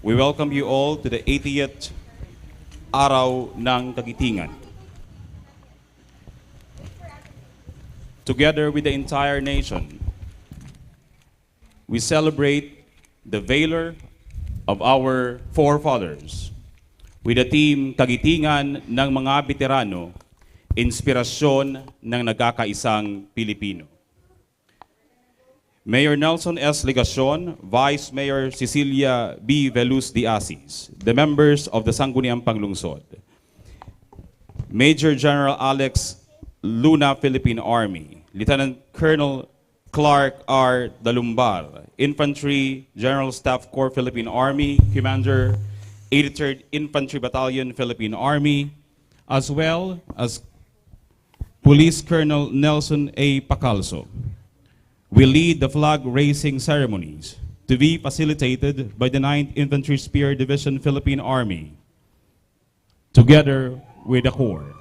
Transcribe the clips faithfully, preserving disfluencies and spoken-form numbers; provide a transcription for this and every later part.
We welcome you all to the eightieth Araw ng Kagitingan. Together with the entire nation, we celebrate the valor of our forefathers with the theme Kagitingan ng mga Beterano, Inspirasyon ng Nagkakaisang Pilipino. Mayor Nelson S. Legacion, Vice Mayor Cecilia B. Veluz de Asis, the members of the Sangguniang Panglungsod, Major General Alex Luna, Philippine Army, Lieutenant Colonel Clark R. Dalumbar, Infantry General Staff Corps, Philippine Army, Commander, eighty-third Infantry Battalion, Philippine Army, as well as Police Colonel Nelson A. Pacalso, will lead the flag raising ceremonies to be facilitated by the ninth Infantry Spear Division, Philippine Army, together with the Corps.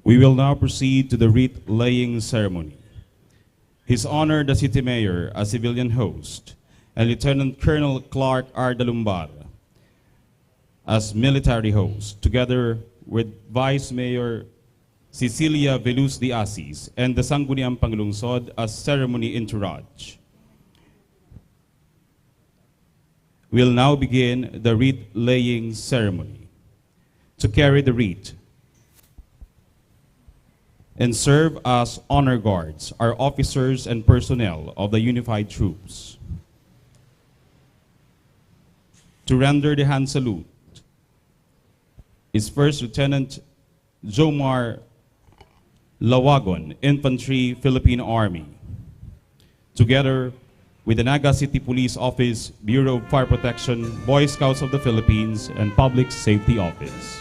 We will now proceed to the wreath-laying ceremony. His Honor the City Mayor as civilian host, and Lieutenant Colonel Clark R. Dalumbar as military host, together with Vice Mayor Cecilia Veluz de Asis and the Sangguniang Panglungsod as ceremony entourage. We'll now begin the wreath-laying ceremony. To carry the wreath and serve as honor guards are officers and personnel of the unified troops. To render the hand salute is First Lieutenant Jomar Lawagon, Infantry, Philippine Army, together with the Naga City Police Office, Bureau of Fire Protection, Boy Scouts of the Philippines, and Public Safety Office.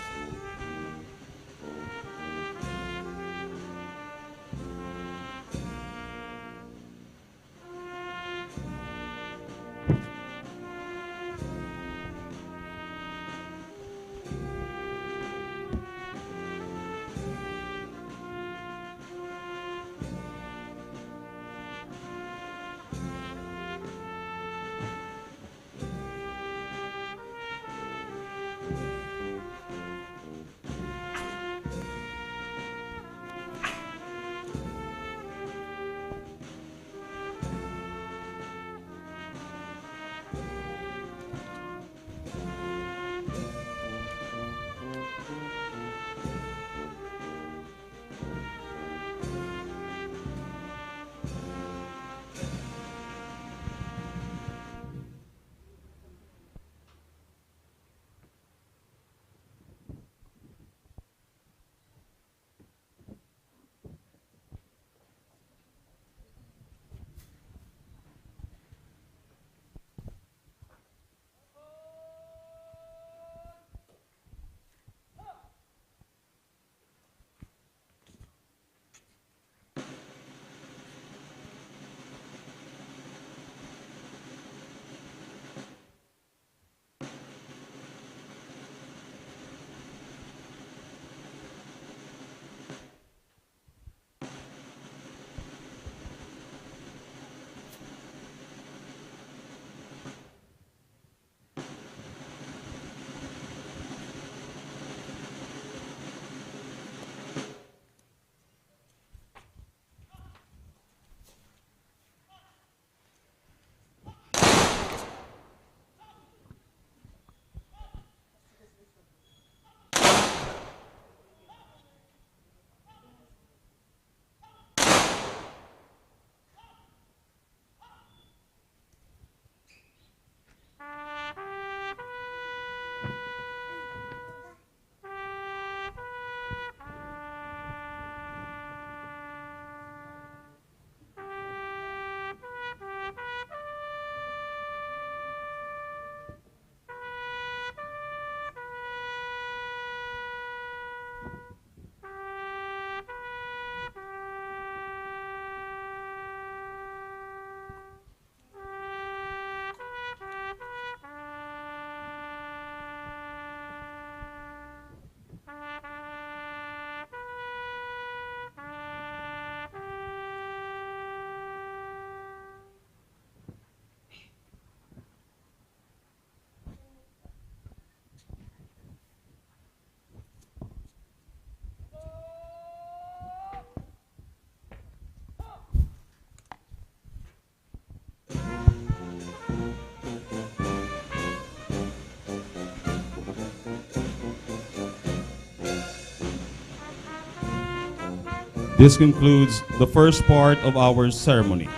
This concludes the first part of our ceremony.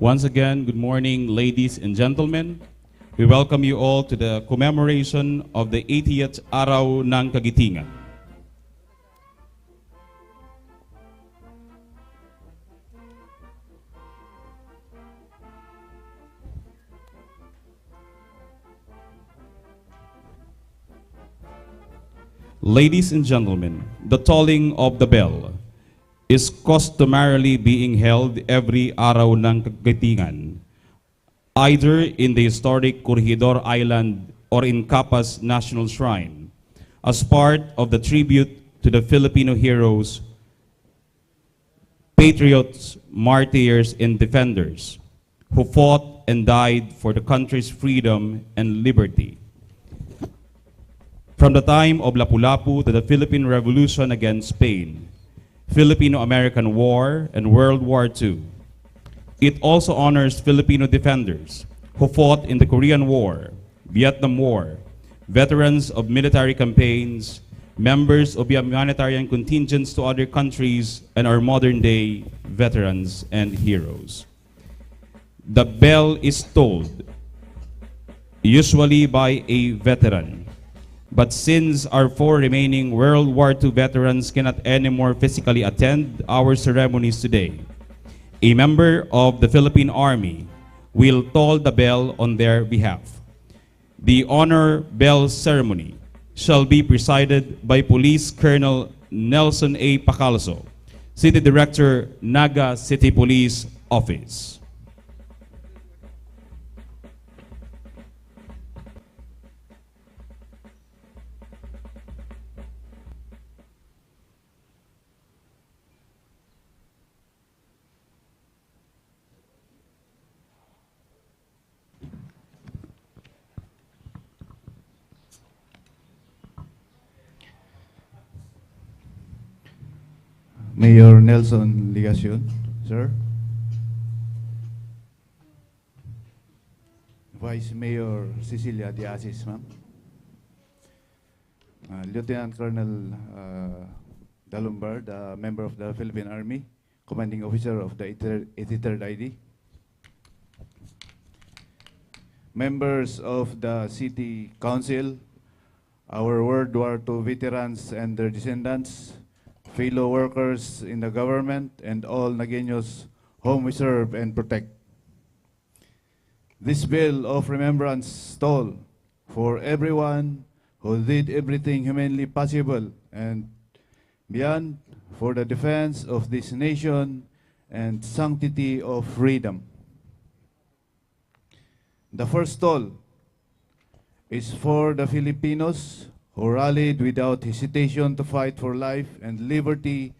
Once again, good morning, ladies and gentlemen. We welcome you all to the commemoration of the eightieth Araw ng Kagitingan. Ladies and gentlemen, the tolling of the bell is customarily being held every Araw ng Kagitingan, either in the historic Corregidor Island or in Capas National Shrine, as part of the tribute to the Filipino heroes, patriots, martyrs, and defenders who fought and died for the country's freedom and liberty. From the time of Lapu-Lapu to the Philippine Revolution against Spain, Filipino-American War, and World War Two, it also honors Filipino defenders who fought in the Korean War, Vietnam War, veterans of military campaigns, members of humanitarian contingents to other countries, and our modern-day veterans and heroes. The bell is tolled, usually by a veteran. But since our four remaining World War Two veterans cannot anymore physically attend our ceremonies today, a member of the Philippine Army will toll the bell on their behalf. The honor bell ceremony shall be presided by Police Colonel Nelson A. Pacalso, City Director, Naga City Police Office. Mayor Nelson Legacion, sir. Vice Mayor Cecilia de Asis, ma'am. Uh, Lieutenant Colonel uh, Dalumbar, the member of the Philippine Army, commanding officer of the eighty-third I D. Members of the City Council, our World War Two veterans and their descendants, fellow workers in the government, and all Nagueños whom we serve and protect. This bell of remembrance toll for everyone who did everything humanly possible and beyond for the defense of this nation and sanctity of freedom. The first toll is for the Filipinos who rallied without hesitation to fight for life and liberty,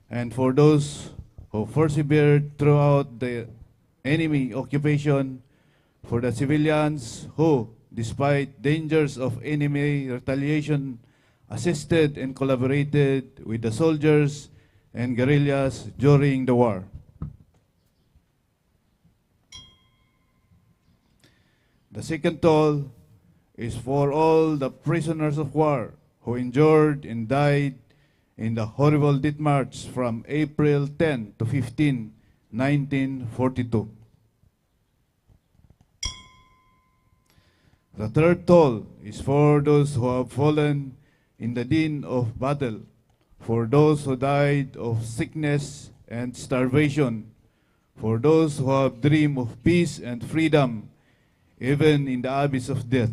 and for those who persevered throughout the enemy occupation, for the civilians who, despite dangers of enemy retaliation, assisted and collaborated with the soldiers and guerrillas during the war. The second toll is for all the prisoners of war who endured and died in the horrible death march from April ten to fifteen, nineteen forty-two. The third toll is for those who have fallen in the din of battle, for those who died of sickness and starvation, for those who have dreamed of peace and freedom, even in the abyss of death.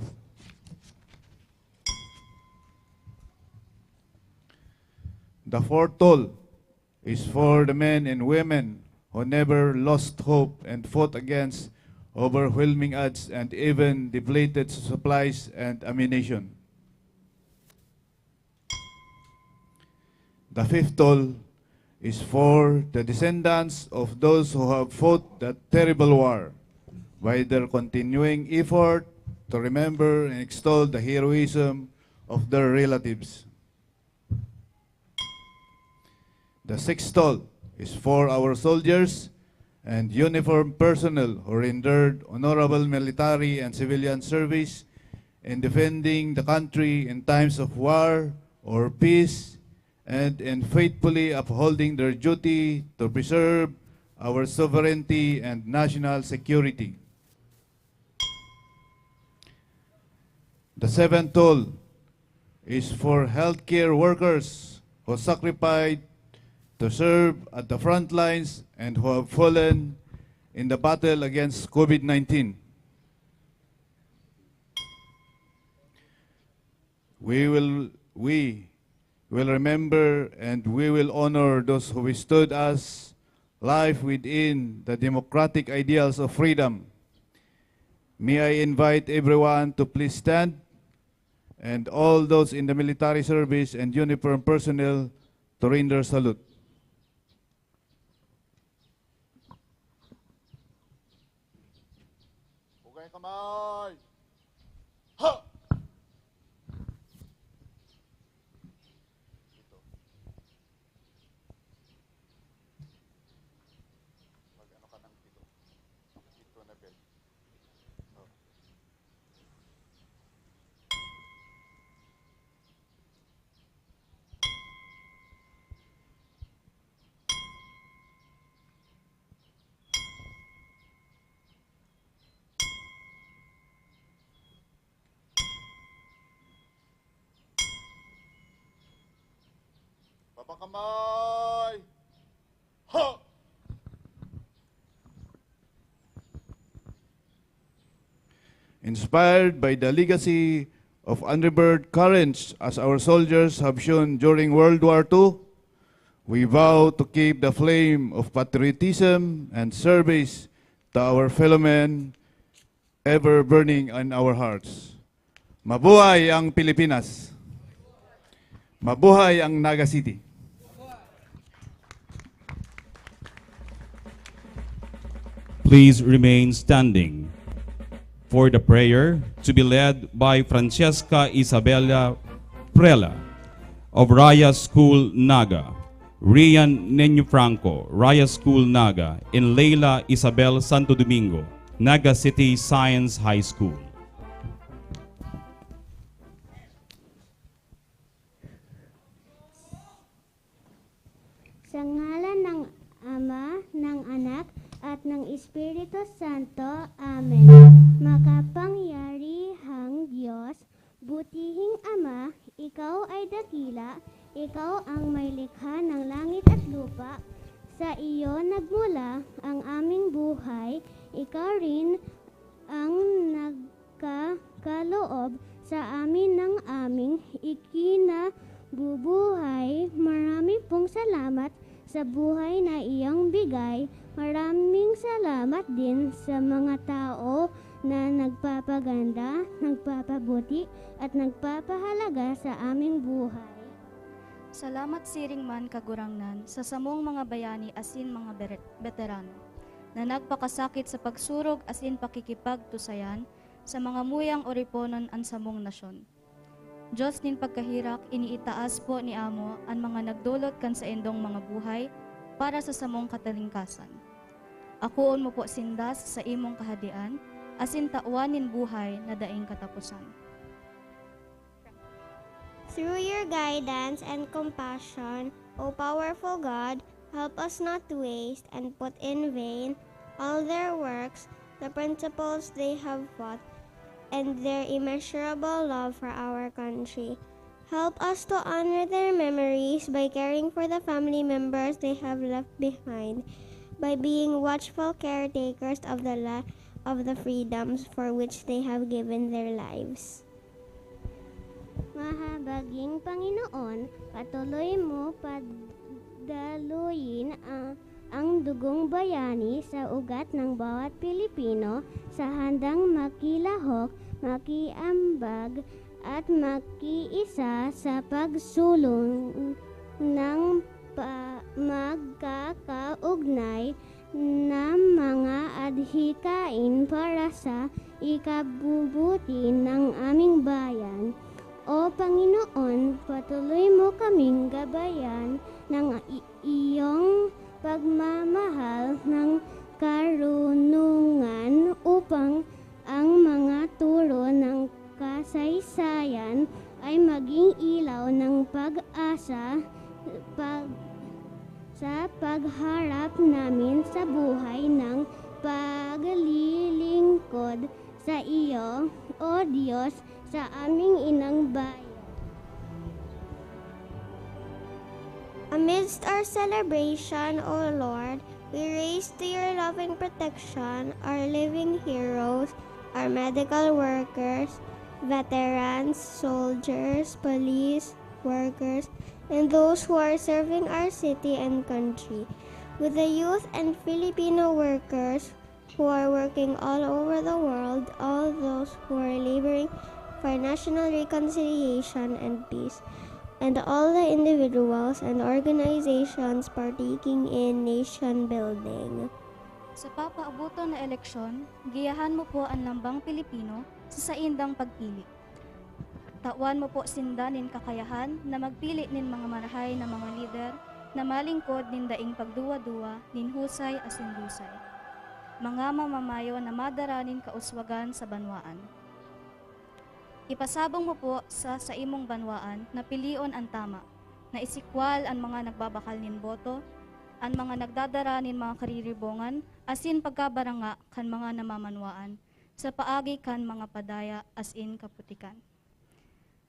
The fourth toll is for the men and women who never lost hope and fought against overwhelming odds and even depleted supplies and ammunition. The fifth toll is for the descendants of those who have fought that terrible war by their continuing effort to remember and extol the heroism of their relatives. The sixth toll is for our soldiers and uniformed personnel who rendered honorable military and civilian service in defending the country in times of war or peace, and in faithfully upholding their duty to preserve our sovereignty and national security. The seventh toll is for healthcare workers who sacrificed to serve at the front lines and who have fallen in the battle against COVID nineteen. We will, we will remember and we will honor those who withstood us life within the democratic ideals of freedom. May I invite everyone to please stand, and all those in the military service and uniform personnel to render salute. Ugay kamay! Ha! Ito. Mag-ano ka ng pito? Pito na bell. Oh. Papakamay! Ha! Inspired by the legacy of unrevered courage as our soldiers have shown during World War Two, we vow to keep the flame of patriotism and service to our fellow men ever burning in our hearts. Mabuhay ang Pilipinas! Mabuhay ang Naga City! Please remain standing for the prayer to be led by Francesca Isabella Prela of Raya School, Naga, Rian Nenio Franco, Raya School, Naga, and Leila Isabel Santo Domingo, Naga City Science High School. Sa ngalan ng Ama, ng Anak, at ng Espiritu Santo. Amen. Makapangyarihang Diyos, butihing Ama, ikaw ay dakila, ikaw ang may likha ng langit at lupa. Sa iyo nagmula ang aming buhay, ikaw rin ang nagkakaloob sa amin ng aming ikinabubuhay. Marami pong salamat sa buhay na iyong bigay. Maraming salamat din sa mga tao na nagpapaganda, nagpapabuti, at nagpapahalaga sa aming buhay. Salamat siring man, Kagurangnan, sa samong mga bayani asin mga bere-, beterano na nagpakasakit sa pagsurog asin pakikipagtusayan sa mga muyang oriponon an samong nasyon. Dios nin pagkahirak, iniitaas po ni Amo an mga nagdolot kan saindong mga buhay para sa samong katalingkasan. Akoon mo po sinda sa saimong kahadian asin tawan nin buhay na daing kataposan. Through your guidance and compassion, O powerful God, help us not to waste and put in vain all their works, the principles they have fought, and their immeasurable love for our country. Help us to honor their memories by caring for the family members they have left behind, by being watchful caretakers of the la-, of the freedoms for which they have given their lives. Mahabaging Panginoon, patuloy mo padaluyin ang, ang dugong bayani sa ugat ng bawat Pilipino sa handang makilahok, makiambag, at makiisa sa pagsulong ng pa-, magkakaugnay na mga adhikain para sa ikabubuti ng aming bayan. O Panginoon, patuloy mo kaming gabayan ng i-, iyong pagmamahal ng karunungan upang ang mga turo ng kasaysayan ay maging ilaw ng pag-asa pag-, sa pagharap namin sa buhay ng paglilingkod sa iyo, O Diyos, sa aming inang bayan. Amidst our celebration, O Lord, we raise to your loving protection our living heroes, our medical workers, veterans, soldiers, police workers, and those who are serving our city and country. With the youth and Filipino workers who are working all over the world, all those who are laboring for national reconciliation and peace, and all the individuals and organizations partaking in nation building. Sa papaaboton na eleksyon, giyahan mo po an lambang Pilipino sa saindang pagpili. Tawan mo po sinda nin kakayahan na magpili nin mga marahay na mga lider na malingkod nin daing pagduwa-duwa nin husay asin dusay. Mga mamamayo na madara nin kauswagan sa banwaan. Ipasabong mo po sa saimong banwaan na pilion an tama, na isikwal an mga nagbabakal nin boto, an mga nagdadara nin mga kariribongan, asin pagkabaranga kan mga namamanwaan, sa paagi kan mga padaya asin kaputikan.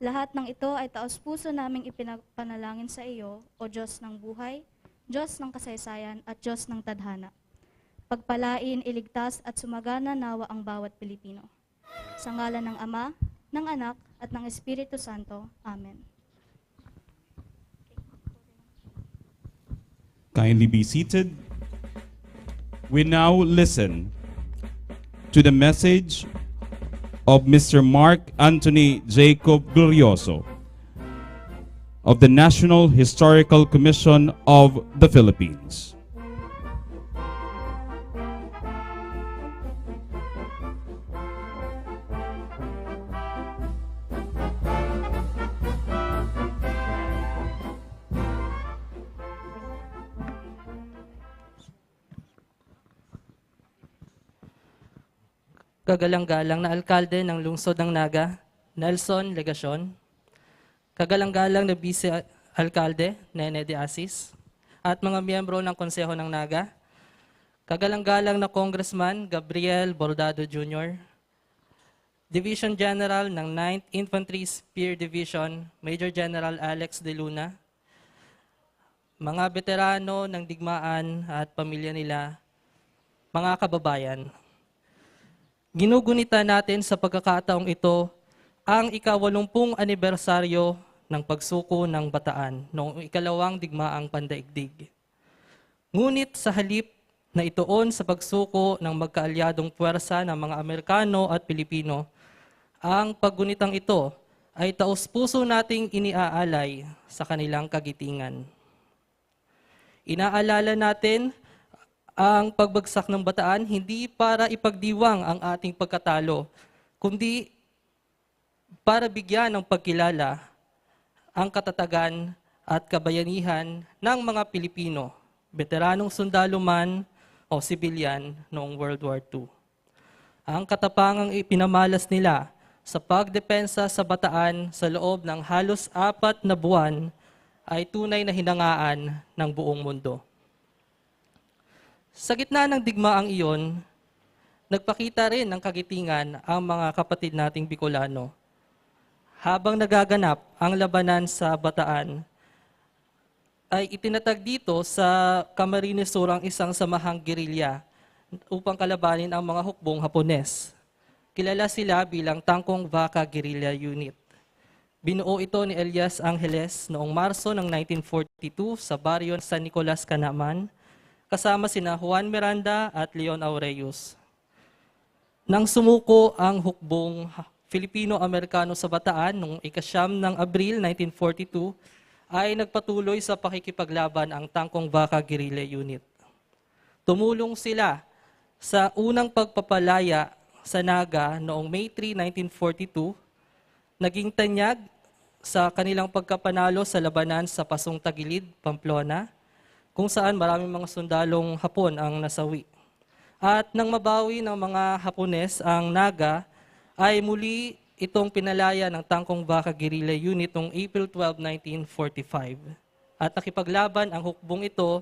Lahat ng ito ay taos-puso naming ipinapanalangin sa iyo, O Diyos ng buhay, Diyos ng kasaysayan, at Diyos ng tadhana. Pagpalain, iligtas, at sumagana nawa ang bawat Pilipino. Sa ngalan ng Ama, ng Anak, at ng Espiritu Santo. Amen. Kindly be seated. We now listen to the message of Mister Mark Anthony Jacob Glorioso of the National Historical Commission of the Philippines. Kagalang-galang na alkalde ng lungsod ng Naga, Nelson Legacion, kagalang-galang na bise-alkalde, Nene de Asis, at mga miyembro ng Konseho ng Naga, kagalang-galang na Congressman Gabriel Bordado Junior, Division General ng Ninth Infantry Spear Division, Major General Alex de Luna, mga beterano ng digmaan at pamilya nila, mga kababayan. Ginugunitan natin sa pagkakataong ito ang ika-walumpung anibersaryo ng pagsuko ng Bataan noong ikalawang digmaang pandaigdig. Ngunit sa halip na itoon sa pagsuko ng magkaalyadong puwersa ng mga Amerikano at Pilipino, ang paggunitang ito ay taos-puso nating iniaalay sa kanilang kagitingan. Inaalala natin ang pagbagsak ng Bataan hindi para ipagdiwang ang ating pagkatalo, kundi para bigyan ng pagkilala ang katatagan at kabayanihan ng mga Pilipino, beteranong sundalo man o sibilyan noong World War Two. Ang katapangang ipinamalas nila sa pagdepensa sa Bataan sa loob ng halos apat na buwan ay tunay na hinangaan ng buong mundo. Sa gitna ng digmaang iyon, nagpakita rin ng kagitingan ang mga kapatid nating Bicolano. Habang nagaganap ang labanan sa Bataan, ay itinatag dito sa Camarines Sur ang isang samahang gerilya upang kalabanin ang mga hukbong Hapones. Kilala sila bilang Tangkong Baka Guerrilla Unit. Binuo ito ni Elias Angeles noong Marso ng nineteen forty-two sa baryo San Nicolas, Canaman, kasama sina Juan Miranda at Leon Aureus. Nang sumuko ang hukbong Filipino-Amerikano sa Bataan noong ika-siyam ng Abril nineteen forty-two, ay nagpatuloy sa pakikipaglaban ang Tangkong Baka Guerrilla Unit. Tumulong sila sa unang pagpapalaya sa Naga noong May three, nineteen forty-two. Naging tanyag sa kanilang pagkapanalo sa labanan sa Pasong Tagilid, Pamplona, kung saan maraming mga sundalong Hapon ang nasawi. At nang mabawi ng mga Hapones ang Naga, ay muli itong pinalaya ng Tangkong Baka Guerrilla Unit noong April twelve, nineteen forty-five. At nakipaglaban ang hukbong ito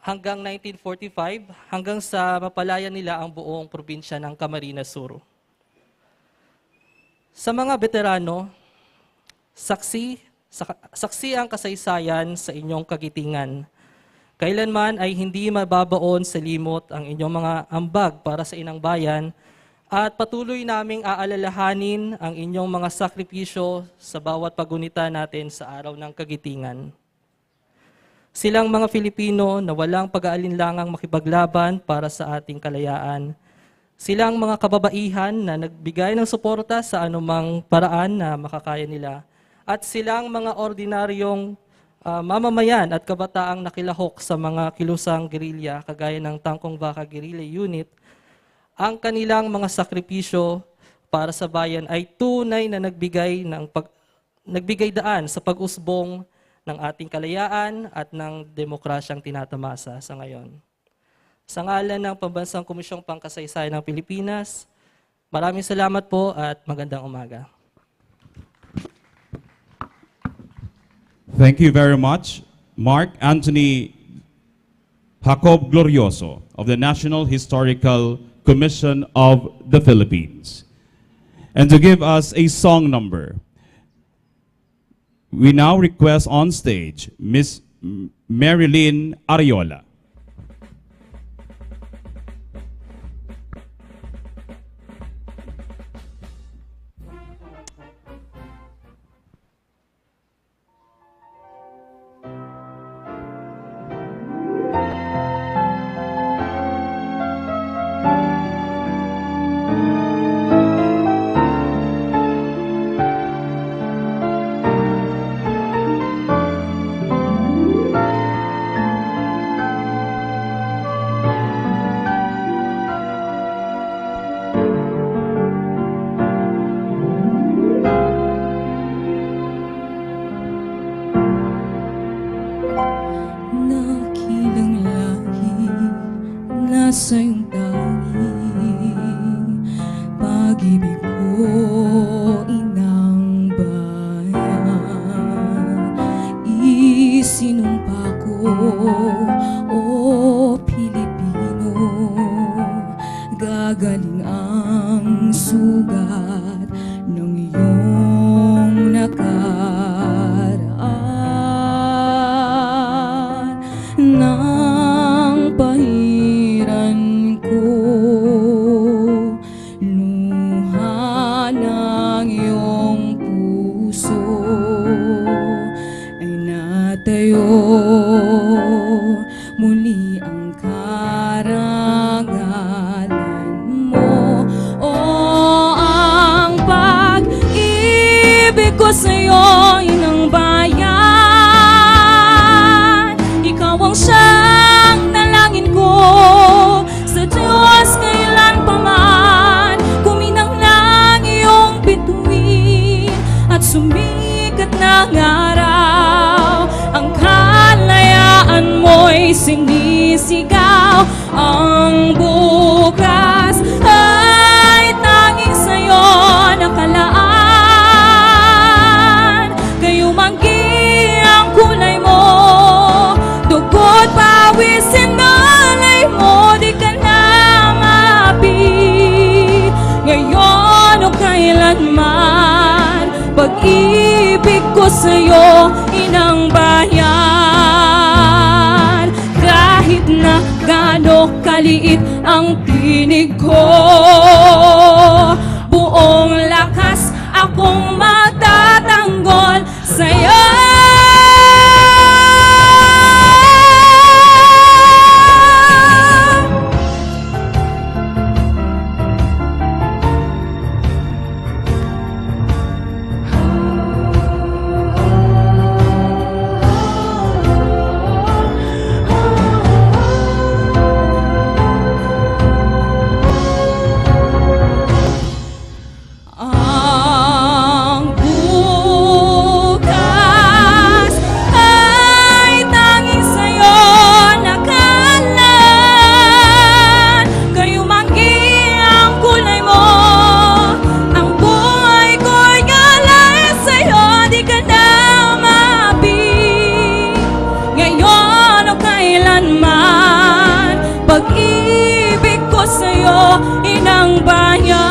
hanggang nineteen forty-five, hanggang sa mapalaya nila ang buong probinsya ng Camarines Sur. Sa mga beterano, saksi, sa-, saksi ang kasaysayan sa inyong kagitingan. Kailanman ay hindi mababaon sa limot ang inyong mga ambag para sa inang bayan, at patuloy naming aalalahanin ang inyong mga sakripisyo sa bawat paggunita natin sa Araw ng Kagitingan. Silang mga Filipino na walang pag-aalinlangang makipaglaban para sa ating kalayaan. Silang mga kababaihan na nagbigay ng suporta sa anumang paraan na makakaya nila. At silang mga ordinaryong, ah, mamamayan at kabataang nakilahok sa mga kilusang gerilya, kagaya ng Tangkong Baka Guerrilla Unit. Ang kanilang mga sakripisyo para sa bayan ay tunay na nagbigay ng pag-, nagbigay daan sa pag-usbong ng ating kalayaan at ng demokrasyang tinatamasa sa ngayon. Sa ngalan ng Pambansang Komisyong Pangkasaysayan ng Pilipinas, maraming salamat po at magandang umaga. Thank you very much, Mark Anthony Jacob Glorioso of the National Historical Commission of the Philippines. And to give us a song number, we now request on stage Miss M-, Marilyn Ariola. Nakilang lahi na saiyong tangi. Pag-ibig ko, inang bayan, isinumpa ko, O Pilipino, gagaling ang sugat ng iyong nakaraan. Nang pahiran ko, luha ng iyong puso, ay natayo muli ang karangalan mo. O, ang pag-ibig ko sa'yo, inang bayan, ikaw ang siyang nalangin ko sa Diyos kailan pa man. Kuminang ng iyong bituin at sumikat na ang araw. Ang kalayaan mo'y sinisigaw. Ang bukas ay tanging sa'yo nakalaan. Kayumanggi ang kulay mo, dugo't pawis, sinalay mo, di ka na maapi. Ngayon o kailanman, pag-ibig ko sa'yo, inang bayan. Kahit na gaano kaliit ang tinig ko, buong lakas akong magtatanggol sa'yo. Ang bukas ay tanging sa'yo nakalaan. Kayumanggi ang kulay mo, ang buhay ko'y galay sa'yo, di ka na maapi. Ngayon o kailanman, pag-ibig ko sa'yo, inang bayan.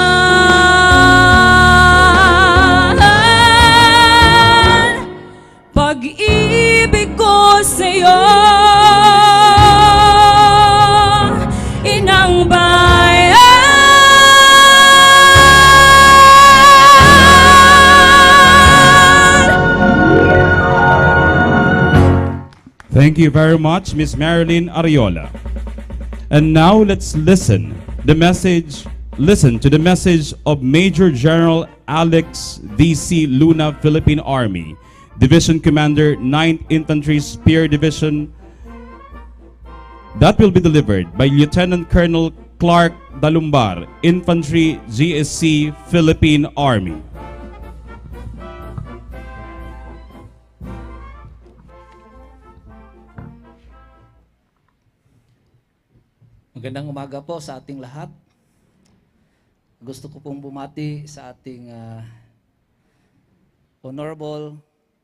Pag-ibig ko sa'yo, inang bayan. Thank you very much, Miss Marilyn Ariola. And now let's listen the message, listen to the message of Major General Alex D C Luna, Philippine Army, Division Commander, Ninth Infantry Spear Division, that will be delivered by Lieutenant Colonel Clark Dalumbar, Infantry G S C, Philippine Army. Magandang umaga po sa ating lahat. Gusto ko pong bumati sa ating, ah, Honorable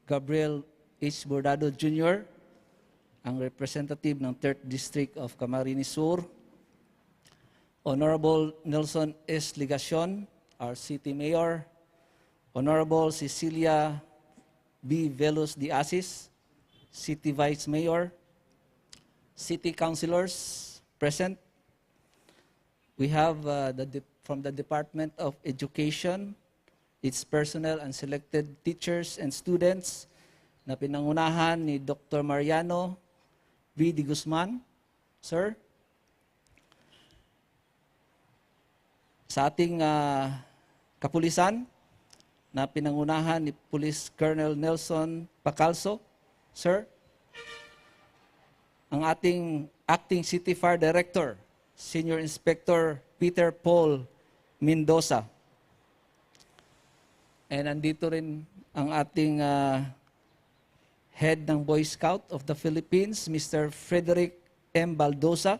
Gabriel H Bordado Junior, ang representative ng Third District of Camarines Sur, Honorable Nelson S Legacion, our City Mayor, Honorable Cecilia B Velos de Asis, City Vice Mayor, City Councilors present. We have, uh, the de-, from the Department of Education, its personnel and selected teachers and students na pinangunahan ni Doctor Mariano B de Guzman, sir. Sa ating, ah, kapulisan na pinangunahan ni Police Colonel Nelson Pacalso, sir. Ang ating Acting City Fire Director, Senior Inspector Peter Paul Mendoza. And nandito rin ang ating, ah, Head ng Boy Scout of the Philippines, Mister Frederick M Baldosa,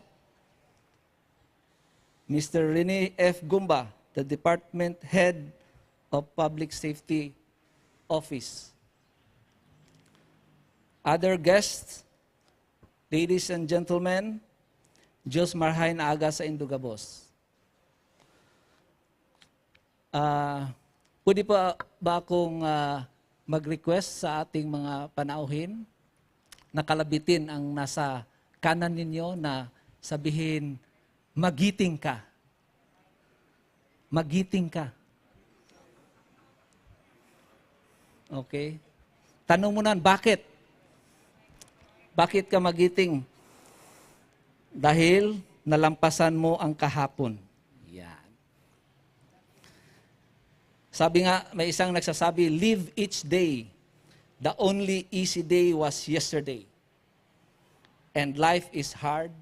Mister Rene F Gumba, the Department Head of Public Safety Office. Other guests, ladies and gentlemen, Diyos marhay na aga sa indo gabos. Ah, pwede pa ba akong, ah, mag-request sa ating mga panauhin na kalabitin ang nasa kanan ninyo na sabihin, "Magiting ka. Magiting ka." Okay? Tanong mo nan, "Bakit? Bakit ka magiting?" "Dahil nalampasan mo ang kahapon." Yan. Sabi nga, may isang nagsasabi, "Live each day. The only easy day was yesterday. And life is hard.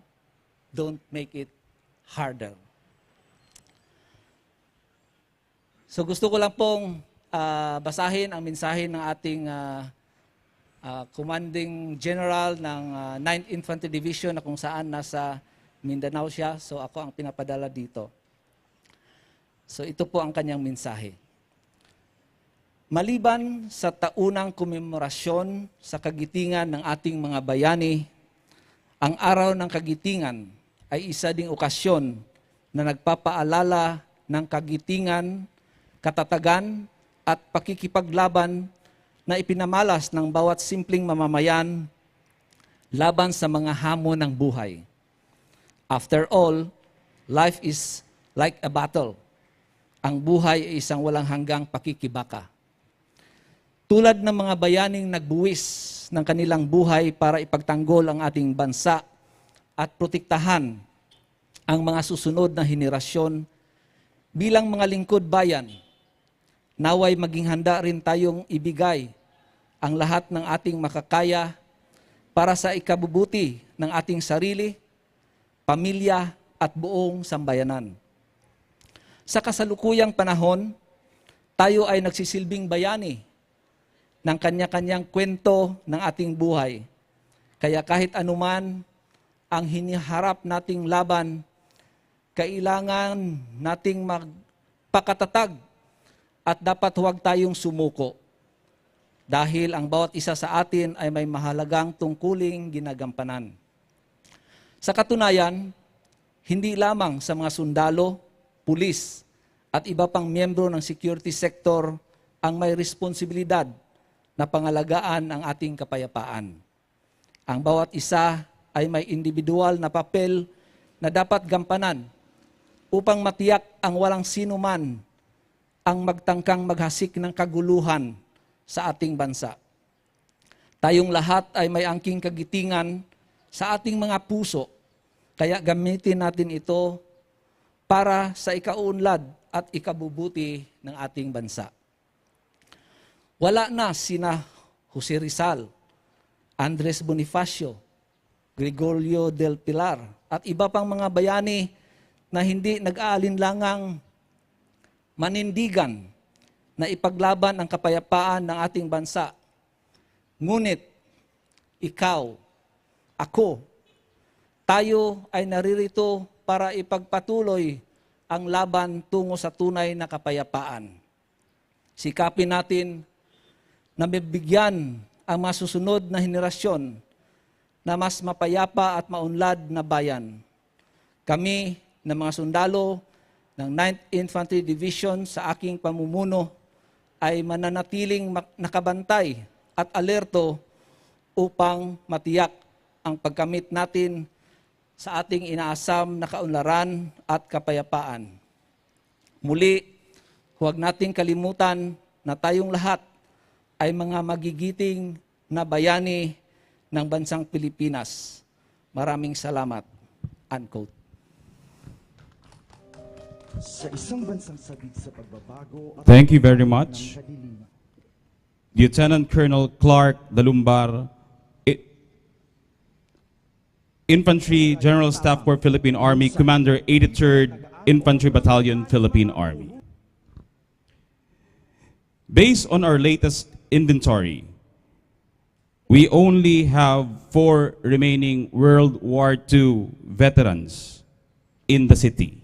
Don't make it harder." So gusto ko lang pong, ah, basahin ang mensahe ng ating, ah, ah, Commanding General ng, ah, Ninth Infantry Division na kung saan nasa Mindanao siya. So ako ang pinapadala dito. So ito po ang kanyang mensahe. Maliban sa taunang komemorasyon sa kagitingan ng ating mga bayani, ang Araw ng Kagitingan ay isa ding okasyon na nagpapaalala ng kagitingan, katatagan, at pakikipaglaban na ipinamalas ng bawat simpleng mamamayan laban sa mga hamon ng buhay. After all, life is like a battle. Ang buhay ay isang walang hanggang pakikibaka. Tulad ng mga bayaning nagbuwis ng kanilang buhay para ipagtanggol ang ating bansa at protektahan ang mga susunod na henerasyon, bilang mga lingkod bayan, naway maging handa rin tayong ibigay ang lahat ng ating makakaya para sa ikabubuti ng ating sarili, pamilya, at buong sambayanan. Sa kasalukuyang panahon, tayo ay nagsisilbing bayani ng kanya-kanyang kwento ng ating buhay. Kaya kahit anuman ang hiniharap nating laban, kailangan nating magpakatatag at dapat huwag tayong sumuko, dahil ang bawat isa sa atin ay may mahalagang tungkuling ginagampanan. Sa katunayan, hindi lamang sa mga sundalo, pulis, at iba pang miyembro ng security sector ang may responsibilidad na pangalagaan ang ating kapayapaan. Ang bawat isa ay may individual na papel na dapat gampanan upang matiyak ang walang sino man ang magtangkang maghasik ng kaguluhan sa ating bansa. Tayong lahat ay may angking kagitingan sa ating mga puso, kaya gamitin natin ito para sa ikauunlad at ikabubuti ng ating bansa. Wala na sina Jose Rizal, Andres Bonifacio, Gregorio del Pilar, at iba pang mga bayani na hindi nag-aalinlangang manindigan na ipaglaban ang kapayapaan ng ating bansa. Ngunit ikaw, ako, tayo ay naririto para ipagpatuloy ang laban tungo sa tunay na kapayapaan. Sikapin natin na mabigyan ang mga susunod na henerasyon na mas mapayapa at maunlad na bayan. Kami na mga sundalo ng Ninth Infantry Division sa aking pamumuno ay mananatiling mak-, nakabantay at alerto upang matiyak ang pagkamit natin sa ating inaasam na kaunlaran at kapayapaan. Muli, huwag nating kalimutan na tayong lahat ay mga magigiting na bayani ng bansang Pilipinas. Maraming salamat. Unquote. Sa isang bansang sagig sa pagbabago at Thank you very much. kadiliman. Lieutenant Colonel Clark Dalumbar, I- Infantry General Staff Corps Philippine Army, Commander eighty-third Infantry Battalion, Philippine Army. Based on our latest inventory, we only have four remaining World War Two veterans in the city.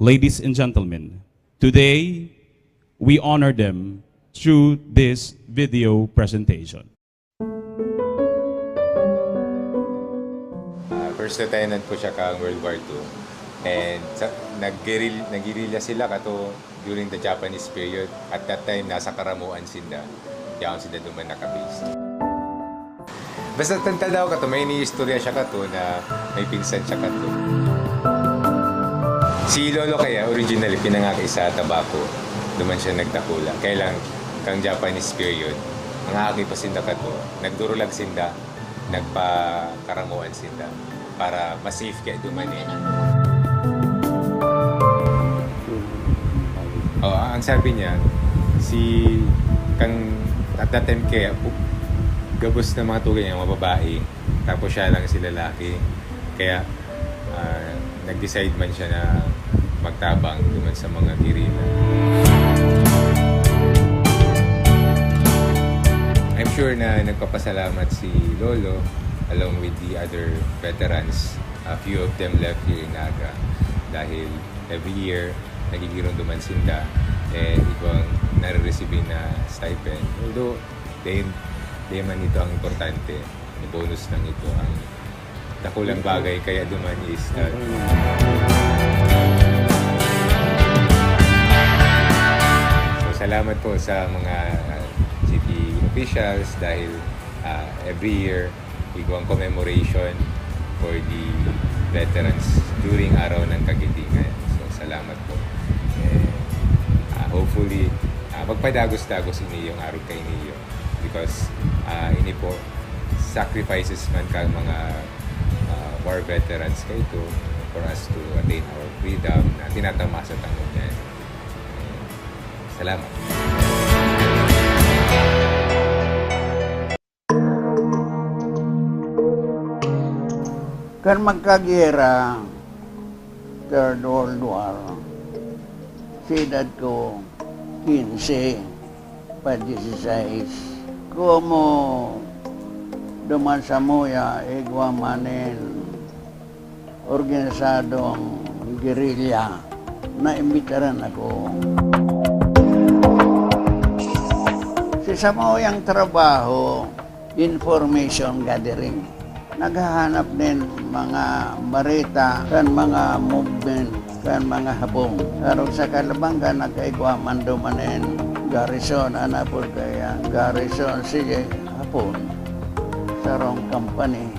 Ladies and gentlemen, Today, we honor them through this video presentation. Ah, first lieutenant po siya kan World War Two. And sa, naggeril-, naggerilya sila kato during the Japanese period. At that time, nasa Karamoan sinda. Yaon sinda duman naka-base. Basta tanta daw kato, may iniistorya siya kato na may pinsan siya kato. Si Lolo kaya, originally, pinangaki sa Tabaco. Duman siya nagdakula. Kaya lang, kang Japanese period, nangaki pa sinda kato, nagdurulag sinda, nagpakaramuan sinda para mas safe kaya duman eh. Oh, ang sabi niya, si kang at that time kaya pu- gabos na mga tugang niya, mga babae, tapos siya lang si lalaki. Kaya ah, nag-decide man siya na magtabang duman sa mga guerrilla. I'm sure na nagpapasalamat si Lolo along with the other veterans. A few of them left here in Naga dahil every year nagigirong duman sinda, eh, igwang nare-receive na stipend. Although, di, di man ito ang importante. Bonus lang ito. Ang dakulang bagay kaya duman is that. So, salamat po sa mga city officials dahil ah, every year igwang commemoration for the veterans during Araw ng Kagitingan. So, salamat po. Eh, ah, hopefully, ah, magpadagos-dagos ini yung araw kayo niyo because ah, ini po sacrifices man kang mga ah, war veterans kaito for us to attain our freedom na tinatamasa ta ngunyan. Salamat. Kan magkagera, Third World War, si edad ko quince pa dieciséis. Komo duman samuya, igwa man nin organisadong gerilya, naimbitaran ako. Si samuyang trabaho, information gathering. Naghahanap nin mga bareta kan mga movement kan mga Hapon. Arog sa kalabanggan, nagkaigwa man duman nin garrison, an apod kaya garrison, sige, Hapon, sarong company.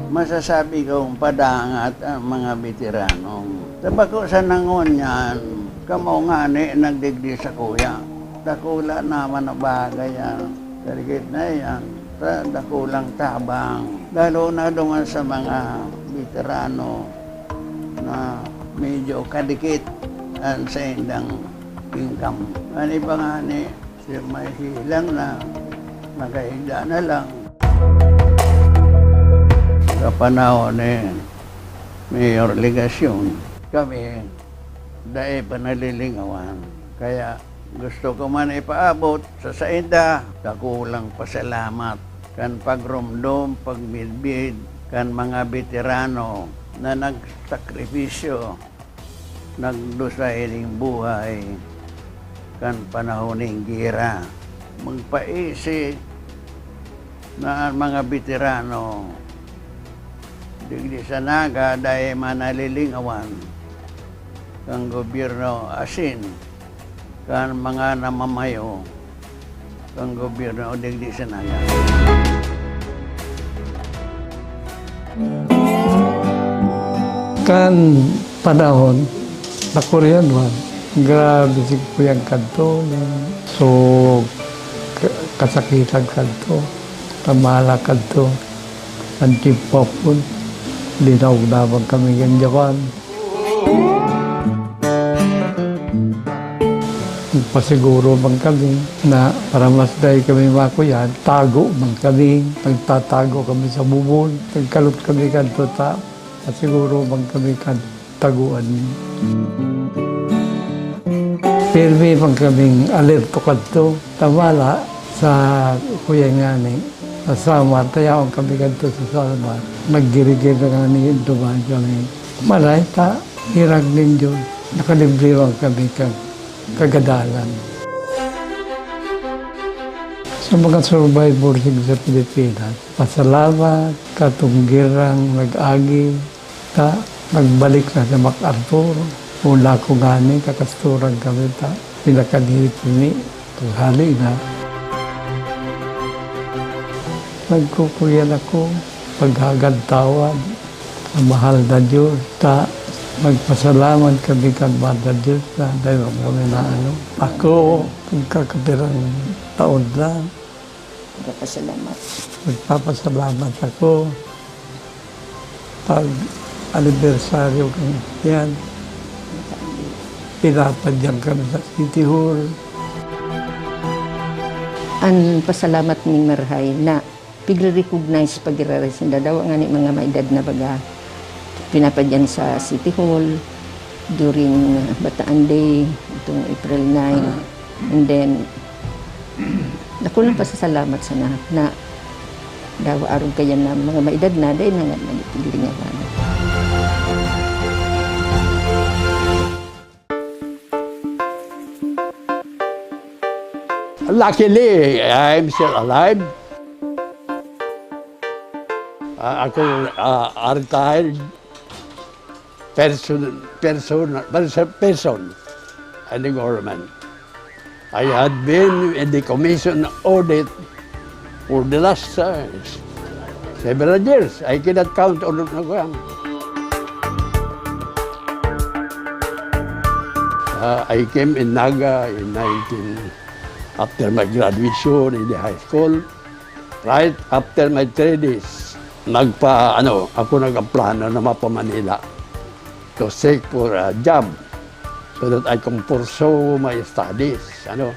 Masasabi kong padangat an mga beterano. Sa bako sana ngunyan, kamo ngani nagdigdi sakuya. Dakula naman na bagay an kadikit na iyan, ta dakulang tabang, lalo na duman sa mga beterano na medyo kadikit an saindang income. An iba ngani, Yung may hilang na, nakahiga na lang. Sa panahon ni Mayor Legacion, kami dai pa nalilingawan. Kaya gusto ko man ipaabot sa sainda, dakulang pasalamat kan pagromdom, pagmidbid kan mga beterano na nagsakripisyo nagdusa ining buhay kan panahon nin gera. Magpaisi na an mga beterano digdi sa Naga dai man nalilingawan kan gobyerno asin kan mga namamayo kan gobyerno digdi sa Naga. Kan panahon, nakuryan man. Grabe si Kuyang kadto, so ka- kasakitan kadto, tamala kadto, ang timpapon, linaog naman kami kan Japan. Nagpasiguro man kami na para mas dai kami makuyan, tago man kami. Nagtatago kami sa bubon. Nagkalot kami kadto ta, pasiguro man kami kan taguan. Pirmi man kaming alerto kadto. Tamala sa kuya ngani, sa Samar, tayaon kami kadto sa Samar. Naggirigir na ngani duman kami. Malay ta, Hirag nin Diyos, nakalibre man kami kan kagadalan. Sa mga survivors sa Pilipinas, pasalamat katong girang nag-agi ta nagbalik na si MacArthur. Wala ko ngani, kakastoran kami ta pinakadiri pini. Tanghali na. Nagkukuyan ako, paghagad tawad, ang mahal na Diyos, ta magpasalamat kami kan mahal na Diyos na dahil kami na ano. Ako, pagkakapirang taon na, Nagpapasalamat. Nagpapasalamat ako pag anibersaryo kan yan. Pinapadyan kami sa City Hall. An pasalamat ning marahay na pigre-recognize pag-iraray sinda daw, ngani mga maedad na baga pinapadyan sa City Hall during, uh, Bataan Day, itong April nine. And then, dako lang pasasalamat sana na daw arog kayan na mga maedad na, dahil na nga nagpilingawan. Luckily, I'm still alive. Ah, ako, ah, retired person, person, person, person in the government. I had been in the commission audit for the last, uh, several years. I cannot count all of them. Uh, I came in Naga in nineteen, after my graduation in the high school. Right after my three days, nagpa-, ano, ako nagplano na mapa-Manila to seek for a job so that I can pursue my studies, ano.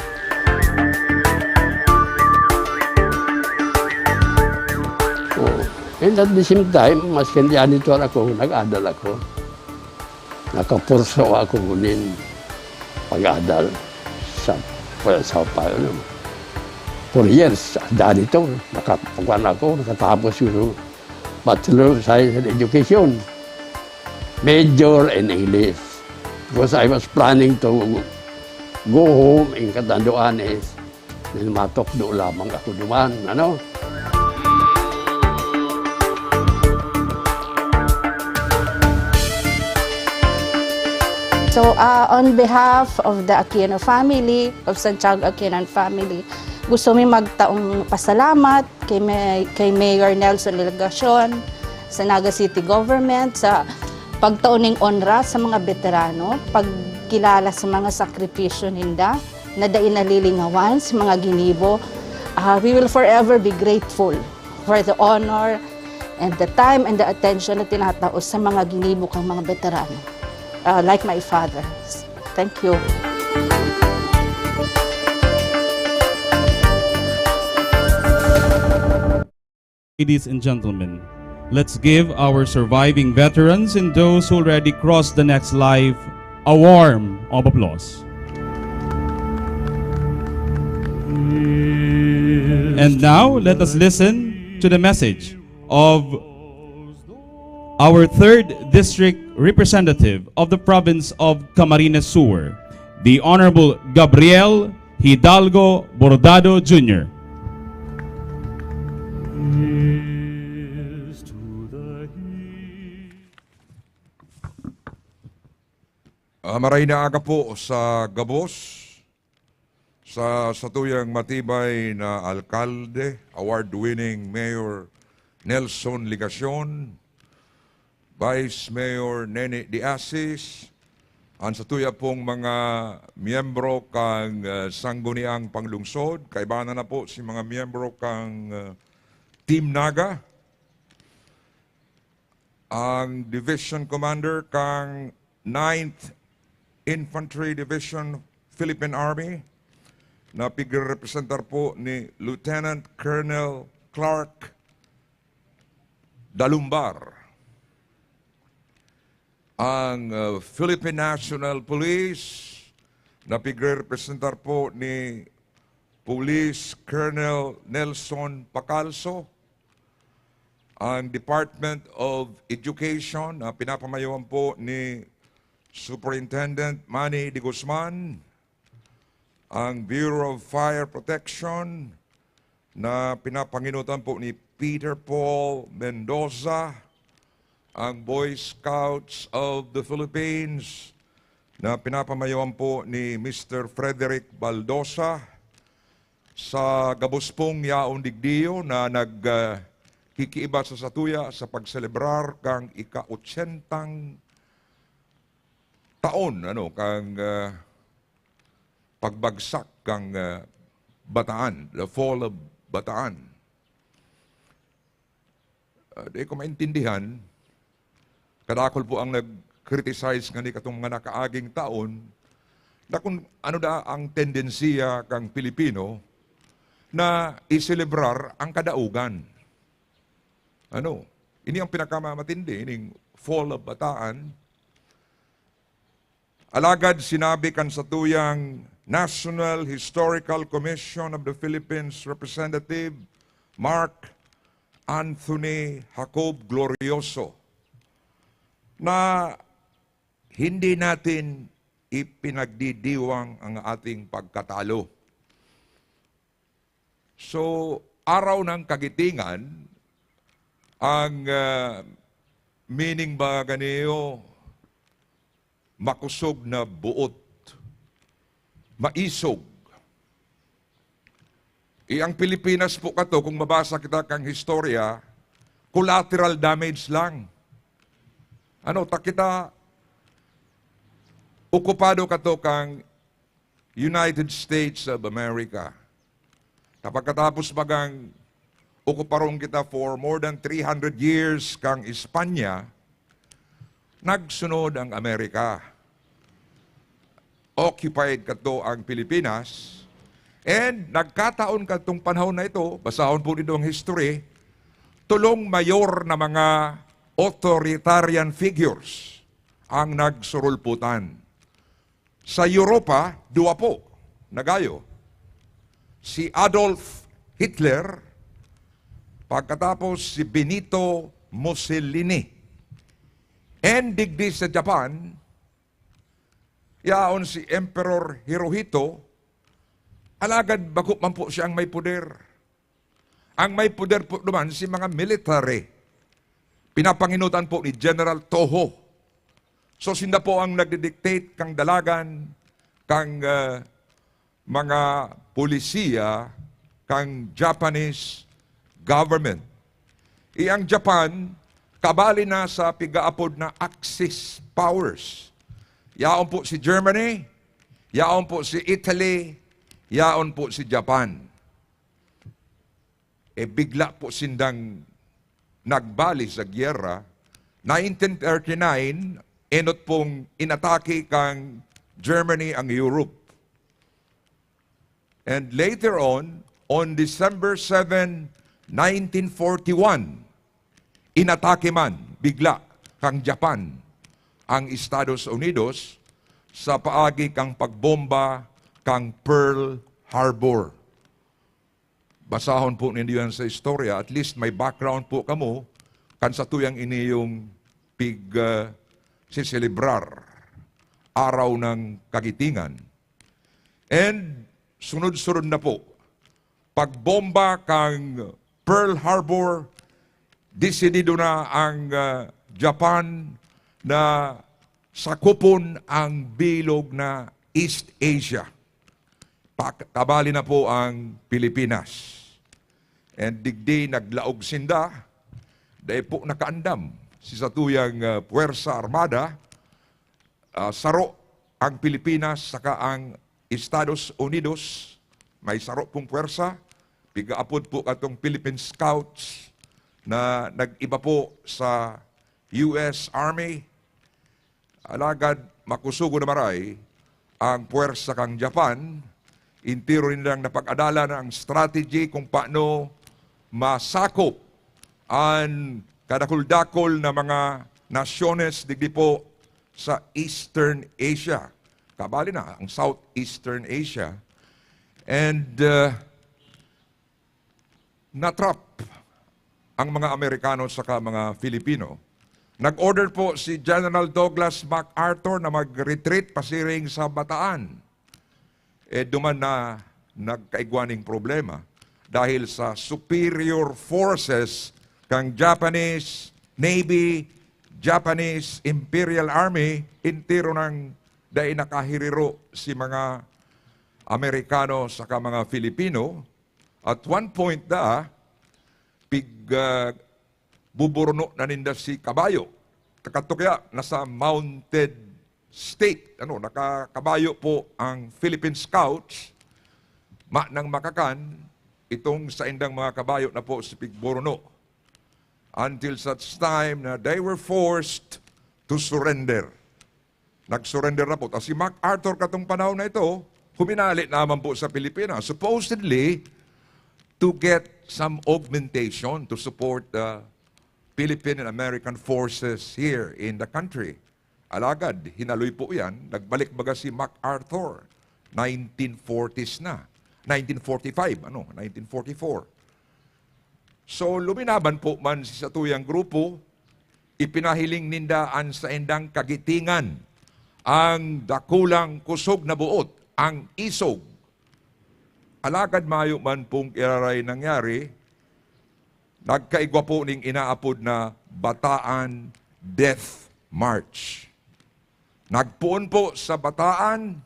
Oh, and at the same time, maskin diyan ito ako, nag-adal ako. Nakapurso ako nin pag-adal sa, sa pa-, ano, four years. Dahil ito, nakakuha na ako, nakatapos yung Bachelor of Science in Education. Major in English. Because I was planning to go home in Catanduanes. Then matukdo lamang ako duman, ano? So, ah, on behalf of the Aquino family, of Santiago Aquino and family, gusto mi magtaong pasalamat kay May-, kay Mayor Nelson Legacion, sa Naga City Government, sa pagtao ning onra sa mga beterano, pagkilala sa mga sakripisyo ninda, na dai nalilingawan sa mga ginibo. Ah, we will forever be grateful for the honor and the time and the attention na tinatao sa mga ginibo kang mga beterano, ah, like my father. Thank you. Ladies and gentlemen, let's give our surviving veterans and those who already crossed the next life a warm of applause. And now, let us listen to the message of our third district representative of the province of Camarines Sur, the Honorable Gabriel Hidalgo Bordado Junior. Ah, maray na aga po sa gabos, sa satuyang matibay na alkalde, award-winning Mayor Nelson Legacion, Vice Mayor Nene de Asis, ang satuya pong mga miyembro kang, ah, Sangguniang Panglungsod, kaibahan na po si mga miyembro kang, ah, Team Naga, ang Division Commander kang Ninth Infantry Division, Philippine Army, na pigrerepresentar po ni Lieutenant Colonel Clark Dalumbar. Ang, uh, Philippine National Police, na pigrerepresentar po ni Police Colonel Nelson Pacalso. Ang Department of Education, na pinapamayawan po ni Superintendent Manny de Guzman, ang Bureau of Fire Protection na pinapanginutan po ni Peter Paul Mendoza, ang Boy Scouts of the Philippines na pinapamayoan po ni Mister Frederick Baldosa, sa gabos pong yaon digdiyo na nag, ah, kikiiba sa satuya sa pagselebrar kan ika-ochentang taon, ano, kan, ah, pagbagsak kan, ah, Bataan, the fall of Bataan. Ah, di ko maintindihan, kadakul po ang nag-criticize ngani katong mga nakaaging taon, na kung ano daa ang tendensiya kan Pilipino na iselebrar ang kadaugan. Ano? Ini ang pinakamamatindi, ining fall of Bataan. Alagad sinabi kan satuyang National Historical Commission of the Philippines Representative Mark Anthony Jacob Glorioso na hindi natin ipinagdidiwang ang ating pagkatalo. So, Araw ng Kagitingan, ang, ah, meaning ba ganiyo, makosog na boot, maisog. I ang Pilipinas po kato, kung mabasa kita kang historia, collateral damage lang. Ano, ta kita, okupado kato kang United States of America. Ta pagkatapos bagang okuparon kita for more than three hundred years kang Espanya, nagsunod ang Amerika. Occupied kato ang Pilipinas, and nagkataon katong panahon na ito, basahon po nindo ang history, tolong mayor na mga authoritarian figures ang nagsurulputan. Sa Europa, duwa po, nagayo. Si Adolf Hitler, pagkatapos si Benito Mussolini. And digdi sa Japan, yaon si Emperor Hirohito, alagad bako man po siyang may poder. Ang may poder po naman si mga military. Pinapanginutan po ni General Toho. So, sinda po ang nagdi-dictate kang dalagan, kang, ah, mga polisiya, kang Japanese government. I ang Japan, kabali na sa pigaapod na Axis powers. Yaon po si Germany, yaon po si Italy, yaon po si Japan. Eh, bigla po sindang nagbali sa giyera. Nineteen thirty-nine, enot pong inatake kang Germany ang Europe. And later on, on December seven, nineteen forty-one, inatake man bigla kang Japan ang Estados Unidos sa paagi kang pagbomba kang Pearl Harbor. Basahon po ninyo yan sa istorya. At least may background po kamo kan satuyang iniyong pig, ah, siselebrar, Araw ng Kagitingan. And sunod-sunod na po, pagbomba kang Pearl Harbor, desidido na ang, ah, Japan na sakupon ang bilog na East Asia. Pa-, kabali na po ang Pilipinas. And digdi naglaog sinda, dai po nakaandam si satuyang, ah, Puwersa Armada, ah, saro ang Pilipinas saka ang Estados Unidos, may saro pong puwersa, pigaapod po katong Philippine Scouts na nag-iba po sa U S Army. Alagad makusugo na maray ang puwersa kang Japan, intiro nilang napag-adalan ang strategy kung paano masakop an kadakul-dakul na mga nasyones digdi po sa Eastern Asia. Kabali na ang Southeastern Asia. And, uh, natrap ang mga Amerikano saka mga Filipino Nag-order po si General Douglas MacArthur na mag-retreat pasiring sa Bataan. Eh, duman na nagkaigwa ning problema dahil sa superior forces kan Japanese Navy, Japanese Imperial Army, entero nang dai nakahiriro si mga Amerikano saka mga Filipino. At one point da, pig, ah, buburno na ninda si kabayo. Kakato kaya nasa mounted state, ano, nakakabayo po ang Philippine Scouts, manang makakan itong saindang mga kabayo na po si pigburno. Until such time na they were forced to surrender. Nag-surrender na po. Ta si MacArthur katong panahon na ito, huminali naman po sa Pilipinas, supposedly to get some augmentation to support the Philippine and American forces here in the country. Alagad, hinaloy po yan, nagbalik baga si MacArthur, nineteen forties na, nineteen forty-five, ano, nineteen forty-four. So, luminaban po man si satuyang grupo, ipinahiling ninda an saindang kagitingan, ang dakulang kusog na buot, ang isog. Alagad mayo man pong iraray nangyari, nagkaigwa po ning inaapod na Bataan Death March. Nagpoon po sa Bataan,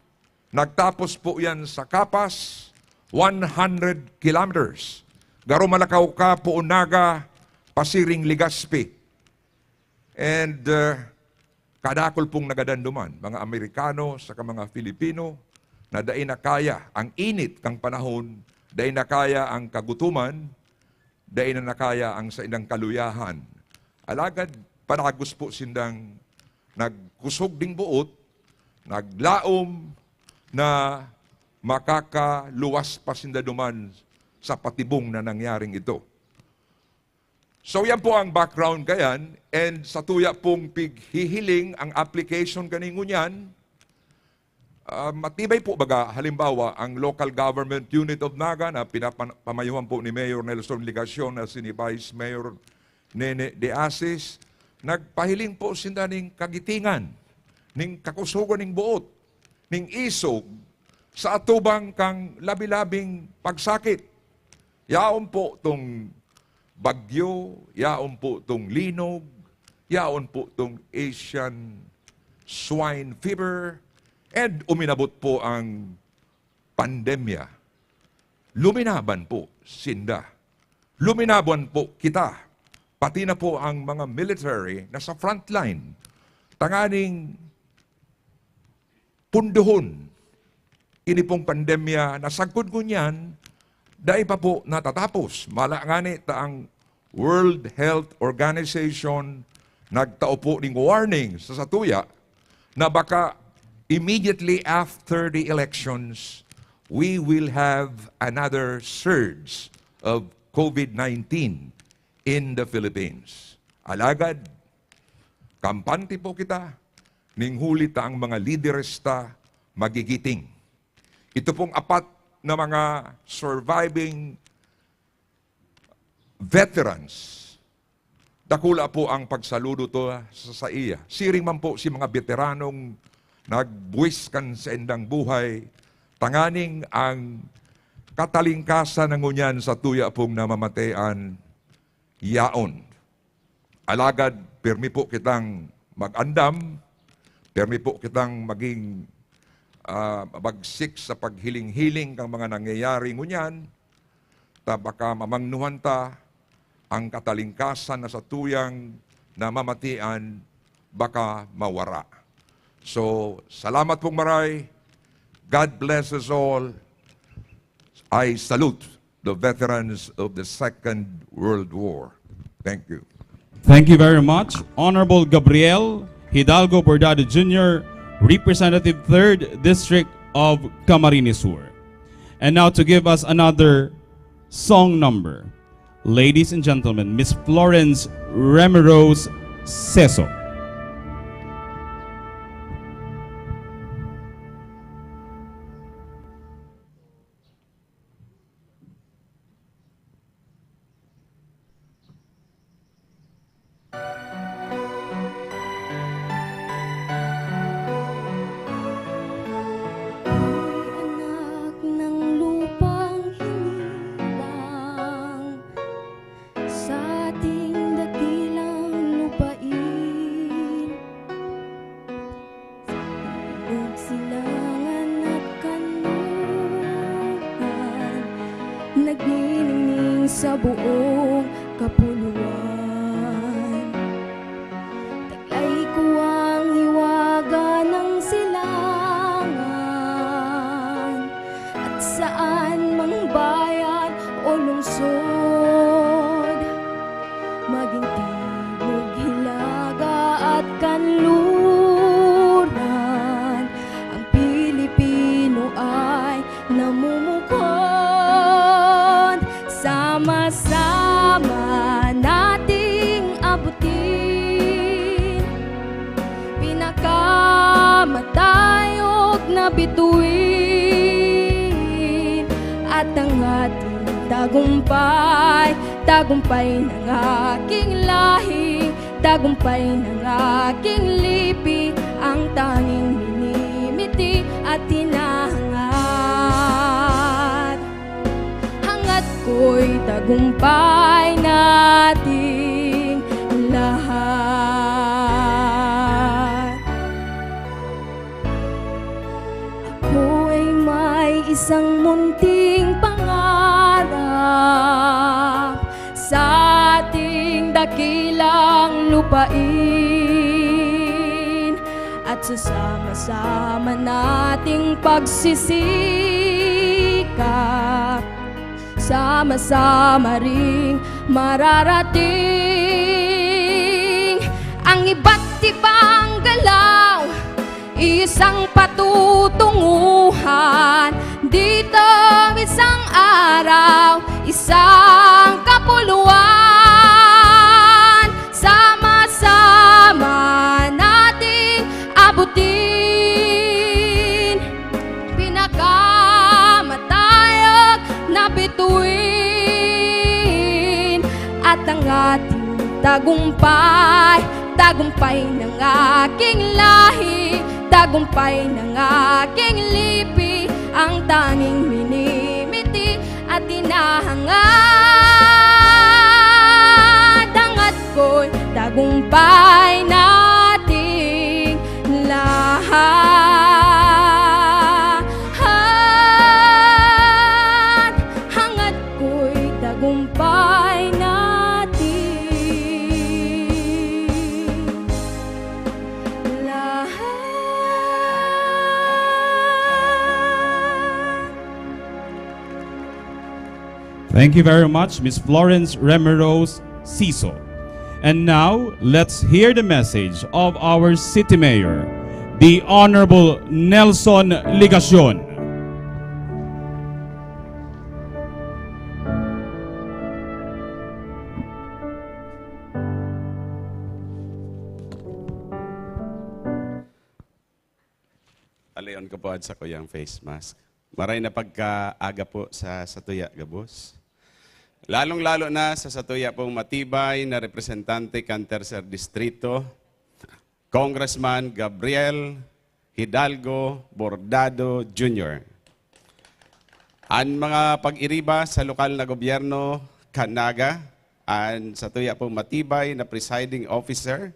nagtapos po yan sa Capas, one hundred kilometers. Garo Malacao ka, poon Naga, pasiring Legazpi. And, uh, kadakol pong nagadan duman, mga Amerikano saka mga Filipino, na dai na kaya ang init kang panahon, dai na kaya ang kagutoman, dai na nakaya ang saindang kaluyahan. Alagad padagos po sindang nagkusog ding buot, naglaom na makakaluwas pa sinda duman sa patibong na nangyaring ito. So, yan po ang background kayan, and sa tuya pong pighihiling ang application kaning ngunyan, ah, matibay po baga, halimbawa, ang local government unit of Naga na pinapan-, pamayuhan po ni Mayor Nelson Legacion na si ni Vice Mayor Nene De Asis, nagpahiling po sinda ning kagitingan, ning kakusogan ning buot, ning isog, sa atubang kang labi-labing pagsakit. Yaon po tong bagyo, yaon po tong linog, yaon po tong Asian swine fever, and uminabot po ang pandemya. Luminaban po sinda. Luminaban po kita. Pati na po ang mga military na sa frontline. Tanganing pundohon ini pong pandemya na sagkod ngunyan, dai pa po natatapos. Mala ngani ta ang World Health Organization nagtao po ning warning sa satuya na baka immediately after the elections, we will have another surge of COVID nineteen in the Philippines. Alagad, kampante po kita, ning huli ta ang mga lideres ta magigiting. Ito pong apat na mga surviving veterans, dakula po ang pagsaludo to sa saiya. Siring man po si mga veteranong nagbuwis kan saindang buhay, tanganing ang katalingkasan na ngunyan sa tuya pong namamatean yaon. Alagad, pirmi po kitang mag-andam, pirmi po kitang maging, ah, mabagsik sa paghiling-hiling kang mga nangyayari ngunyan, ta baka mamangnuhan ta ang katalingkasan na sa tuyang namamatian baka mawara. So, salamat pong maray. God bless us all. I salute the veterans of the Second World War. Thank you. Thank you very much, Honorable Gabriel Hidalgo Bordado Junior, Representative Third District of Camarines Sur. And now to give us another song number, ladies and gentlemen, Miss Florence Remirose Seso. sa buong kapuluan. Taglay ko ang hiwaga ng silangan, at saan mang bayan o lungsod, maging timog, hilaga at kanluran, ang Pilipino ay namumukod. Sama-sama nating abutin pinakamatayog na bituin, at ang ating tagumpay, tagumpay ng aking lahi, tagumpay ng aking lipi, ang tanging minimiti at hinahangad. Hangad ko'y tagumpay nating lahat. Ako'y may isang munting pangarap sa ating dakilang lupain, at sa sama-sama nating pagsisikap, sama-sama ring mararating. Ang iba't ibang galaw, isang patutunguhan, dito isang araw, isang kapuluan. Sama-sama nating abutin pinakamatayog na bituin, at ang ating tagumpay, tagumpay ng aking lahi, tagumpay ng aking lipi, ang tanging minimiti at hinahangad. Hangad ko'y tagumpay nating lahat. Hangad ko'y tagumpay nating lahat. Thank you very much, Miss Florence Remerose Siso. And now, let's hear the message of our City Mayor, the Honorable Nelson Legacion. Alayon ko po sa kuyang face mask. Maray na pagkaaga po sa satuya gabos. Lalong-lalo na sa satuya pong matibay na representante kan Tercer Distrito, Congressman Gabriel Hidalgo Bordado Junior An mga pag-iriba sa lokal na gobyerno kan Naga, an satuya pong matibay na presiding officer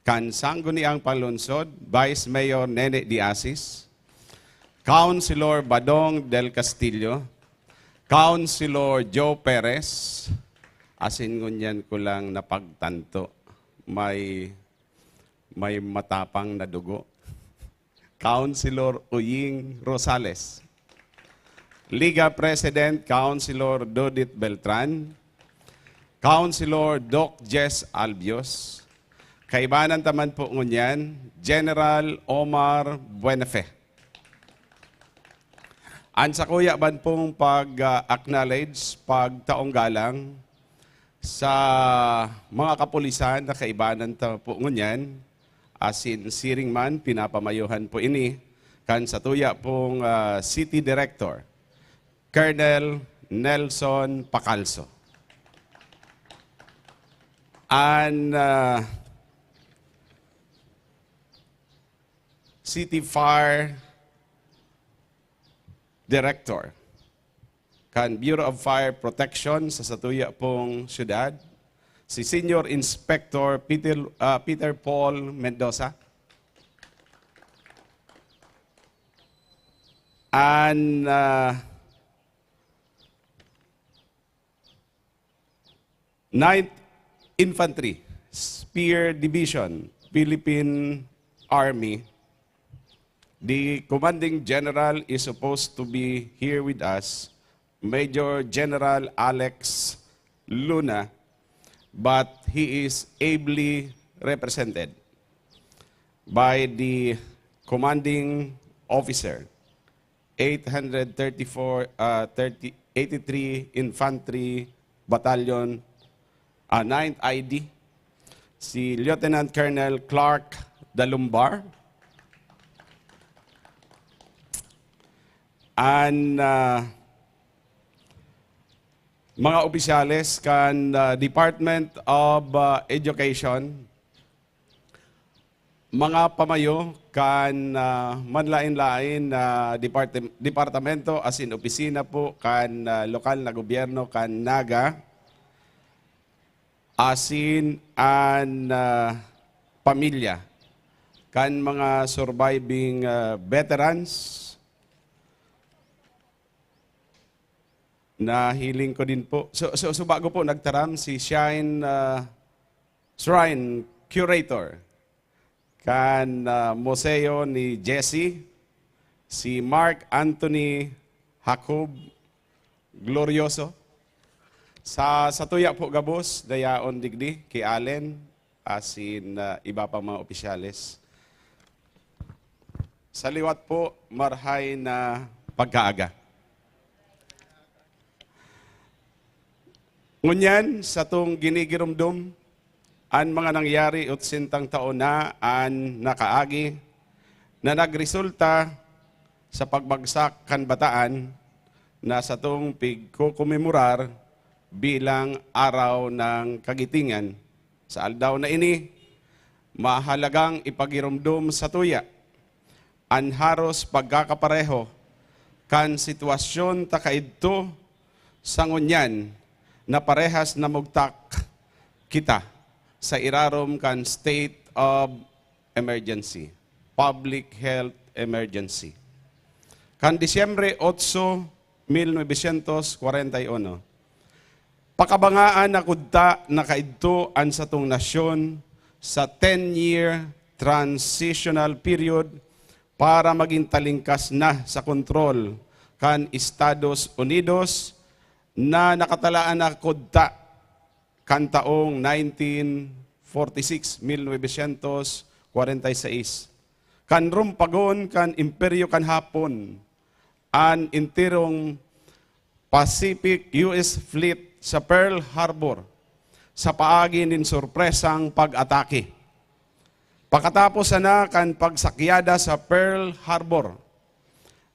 kan Sangguniang Panlungsod, Vice Mayor Nene de Asis, Councilor Badong del Castillo, Councilor Joe Perez, asin ngunyan ko lang napagtanto, may, may matapang na dugo. Councilor Uying Rosales, Liga President Councilor Dodit Beltran, Councilor Doc Jess Albios, kaibanan ta man po ngunyan, General Omar Buenafe. An sakuya man pong pag-acknowledge, pagtaong galang sa mga kapulisan na kaibanan ta po ngunyan, asin siring man, pinapamayohan po ini kan satuya pong, ah, City Director, Colonel Nelson Pacalso. An, ah, City Fire Director kan Bureau of Fire Protection sa satuya pong syudad, si Senior Inspector Peter, ah, Peter Paul Mendoza. An, ah, Ninth Infantry, Spear Division, Philippine Army. The commanding general is supposed to be here with us, Major General Alex Luna, but he is ably represented by the commanding officer, eight hundred thirty-four, uh, thirty, eighty-three Infantry Battalion, uh, ninth I D, si Lieutenant Colonel Clark Dalumbar, and, uh, mga opisyales kan, uh, Department of, uh, Education, mga pamayo kan, ah, manlaen-laen na departam-, departamento asin opisina po kan, ah, lokal na gobyerno kan Naga, asin an, ah, pamilya kan mga surviving, ah, veterans. Nahiling ko din po. So, so, so bago po nagtaram si Shine, ah, Shrine Curator kan, ah, Museo ni Jesse, si Mark Anthony Jacob Glorioso. Sa, sa tuya po gabos, dayaon digdi, ki Allen, asin, ah, iba pang mga opisyales. Sa liwat po, marhay na pagkaaga. Ngunyan, satong ginigiromdom an mga nangyari otsentang taon na an nakaagi na nagresulta sa pagbagsak kan Bataan na satong pigkokomemorar bilang Araw ng Kagitingan. Sa aldaw na ini, mahalagang ipagiromdom sa tuya an haros pagkakapareho kan sitwasyon ta kaidto sa ngunyan na parehas na mugtak kita sa irarom kan state of emergency, public health emergency. Kan Disyembre otso, mil novecientos kwarenta y uno, pakabangaan na kudta na kaidto an satong nasyon sa ten-year transitional period para magin talingkas na sa kontrol kan Estados Unidos na nakatalaan na kudta kan taong nineteen forty-six, mil novecientos kwarenta y seis, kan rumpagon kan Imperyo kan Hapon an enterong Pacific U S Fleet sa Pearl Harbor sa paagi nin sorpresang pag-atake. Pakatapos sana kan pagsakyada sa Pearl Harbor,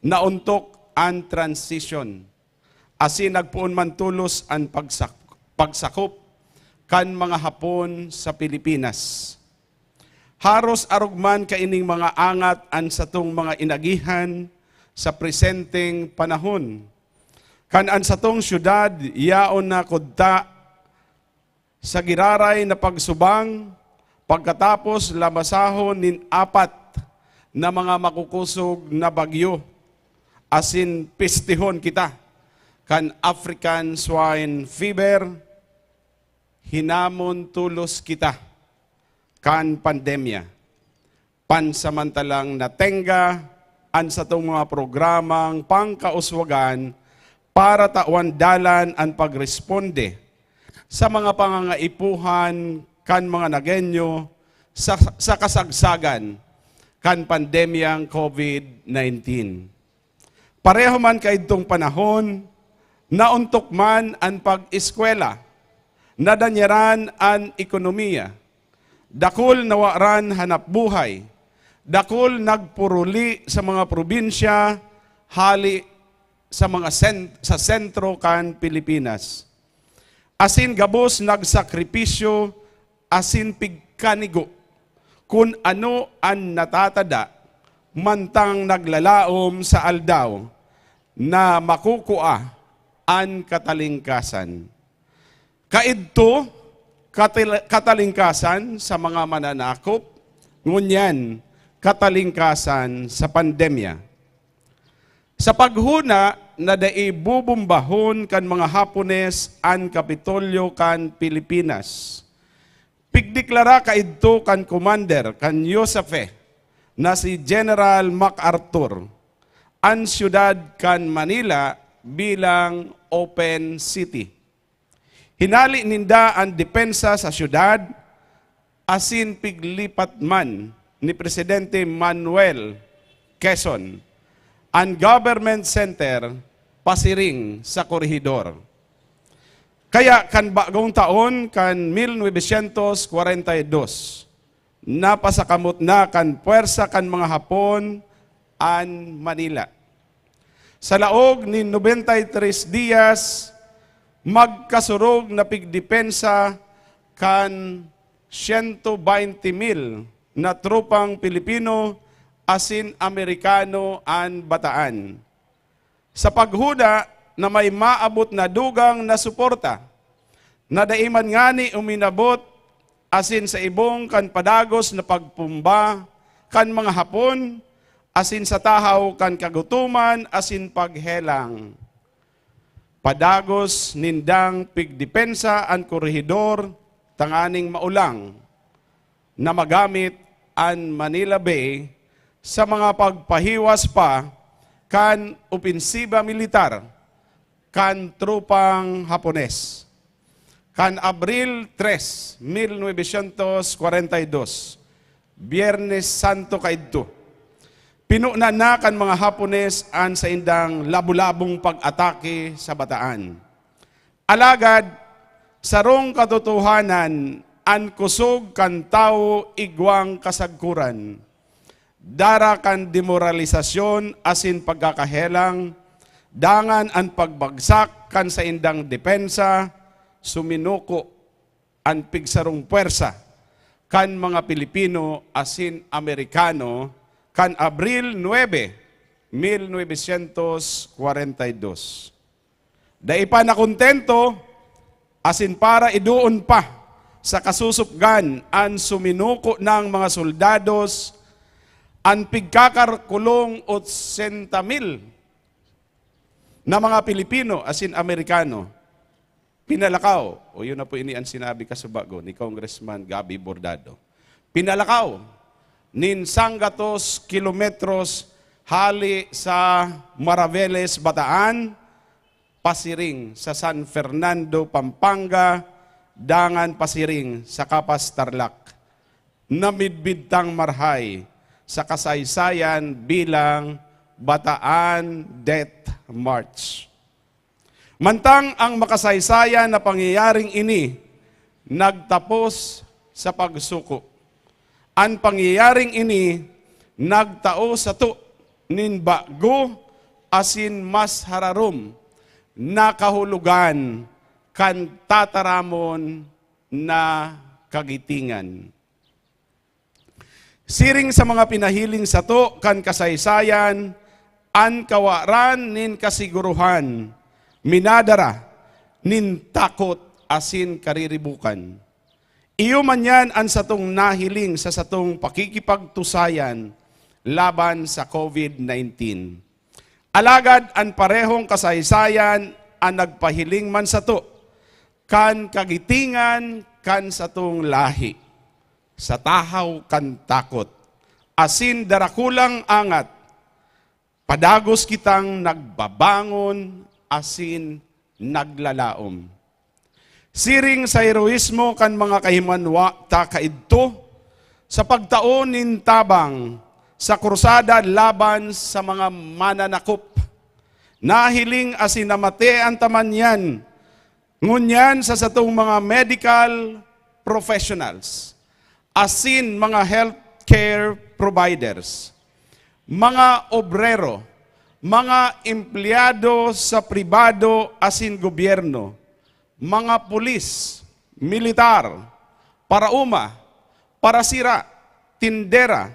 naontok an transition, asin nagpoon man tolos an pagsak-, pagsakop kan mga Hapon sa Pilipinas. Haros arog man kaining mga angat an satong mga inagihan sa presenteng panahon, kan an satong syudad yaon na kudta sa giraray na pagsubang pagkatapos lamasahon nin apat na mga makukusog na bagyo asin pestihon kita kan African Swine Fever, hinamon tolos kita kan pandemya. Pansamantalang natenga an satong mga programang pangkauswagan para tawan dalan an pagresponde sa mga pangangaipuhan kan mga Nagueño sa, sa kasagsagan kan pandemyang COVID nineteen. Pareho man kaidtong panahon, naontok man an pag-eskwela, nadanyaran an ekonomiya, dakul na waran hanapbuhay, dakul nagpuruli sa mga probinsya hali sa mga sen-, sa sentro kan Pilipinas. Asin gabos nagsakripisyo asin pigkanigo kun ano an natatada mantang naglalaom sa aldaw na makukua an katalingkasan. Kaidto, katil-, katalingkasan sa mga mananakop, ngunyan, katalingkasan sa pandemya. Sa paghona na dai bubumbahon kan mga Hapones an Kapitolyo kan Pilipinas. Pigdeklara kaidto kan commander kan U S F na si General MacArthur an siyudad kan Manila bilang open city. Hinale ninda an depensa sa siyudad asin piglipat man ni Presidente Manuel Quezon an government center pasiring sa Corregidor. Kaya kan bagong taon kan mil novecientos kwarenta y dos, napasakamot na kan pwersa kan mga Hapon an Manila. Sa laog nin nobenta y tres dias, magkasurog na pigdepensa kan siyento baynte mil na tropang Pilipino asin Amerikano an Bataan. Sa paghuda na may maabot na dugang na suporta, na dai man ngani uminabot asin sa ibong kan padagos na pagpumba kan mga Hapon asin sa tahaw kan kagutoman asin paghelang. Padagos nindang pigdepensa an Corregidor tanganing maulang na magamit an Manila Bay sa mga pagpahiwas pa kan opensiba militar kan tropang Hapones. Kan Abril tres, mil novecientos kwarenta y dos, Biyernes Santo kaidto, pinunan na kan mga Hapones an saindang labo-labong pag-atake sa Bataan. Alagad, sarong katotohanan, an kusog kan tawo igwang kasagkoran. Dara kan demoralisasyon asin pagkakahelang, dangan an pagbagsak kan saindang depensa, suminuko an pigsarong pwersa kan mga Pilipino asin Amerikano kan Abril nuebe, mil novecientos kwarenta y dos. Dai pa nakontento, asin para idoon pa sa kasusupgan an suminuko nang mga soldados, an pigkakarkulong otsenta mil na mga Pilipino asin Amerikano, pinalakaw, o yun na po ini an sinabi kasubago ni Congressman Gabby Bordado, pinalakaw nin sanggatos kilometros hali sa Maraveles, Bataan, pasiring sa San Fernando, Pampanga, dangan pasiring sa Capas, Tarlac, na midbid tang marahay sa kasaysayan bilang Bataan Death March. Mantang ang makasaysayan na pangyayaring ini nagtapos sa pagsuko, an pangyayaring ini nagtao sato nin bago asin mas hararom na kahulogan kan tataramon na kagitingan. Siring sa mga pinahiling sato kan kasaysayan, an kawaran nin kasiguruhan minadara nin takot asin kariribukan. Iyo man yan an satong nahiling sa satong pakikipagtusayan laban sa covid nineteen. Alagad an parehong kasaysayan an nagpahiling man sato kan kagitingan kan satong lahi, sa tahaw kan takot, asin darakulang angat, padagos kitang nagbabangon asin naglalaom. Siring sa heroismo kan mga kahimanwa ta kaidto, sa pagtao nin tabang sa krusada laban sa mga mananakop, nahiling asin namatean ta man yan ngunyan sa satong mga medical professionals asin mga healthcare providers, mga obrero, mga empleyado sa pribado asin gobyerno, mga pulis, militar, paraoma, parasira, tindera,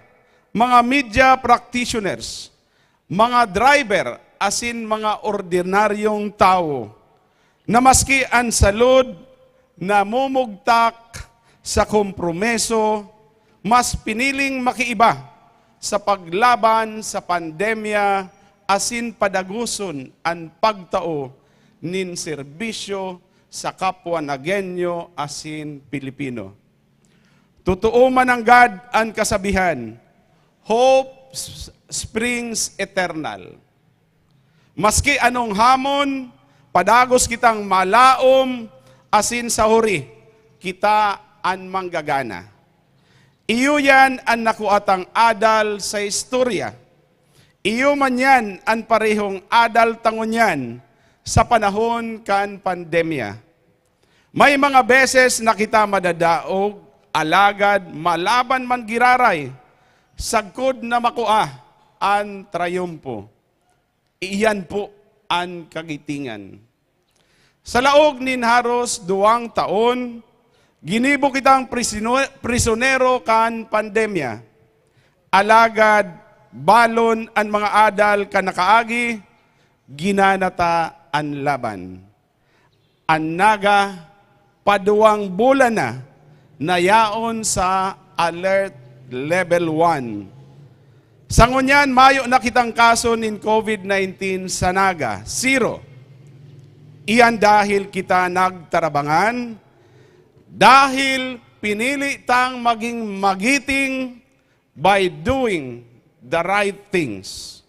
mga media practitioners, mga driver asin mga ordinaryong tawo, na maski an salud namumugtak sa kompromiso, mas piniling makiiba sa paglaban sa pandemya asin padagoson an pagtao nin serbisyo sa kapwa Nagueño asin Pilipino. Totoo man nanggad an kasabihan, "Hope s-, springs eternal." Maski anong hamon, padagos kitang malaom asin sa huri, kita an manggagana. Iyo yan an nakuatang adal sa istorya. Iyo man yan an parehong adal ta ngunyan sa panahon kan pandemya. May mga beses na kita madadaog, alagad malaban man giraray, sagkod na makua an trayumpo. Iyan po an kagitingan. Sa laog nin haros duwang taon, ginibo kitang prisino-, prisonero kan pandemya. Alagad, balon an mga adal kan nakaagi, ginana ta an laban. An Naga, paduwang bulan na, nayaon sa Alert Level one. Sa ngunyan, mayo na kitang kaso nin COVID nineteen sa Naga, zero. Iyan dahil kita nagtarabangan, dahil pinili tang maging magiting by doing the right things.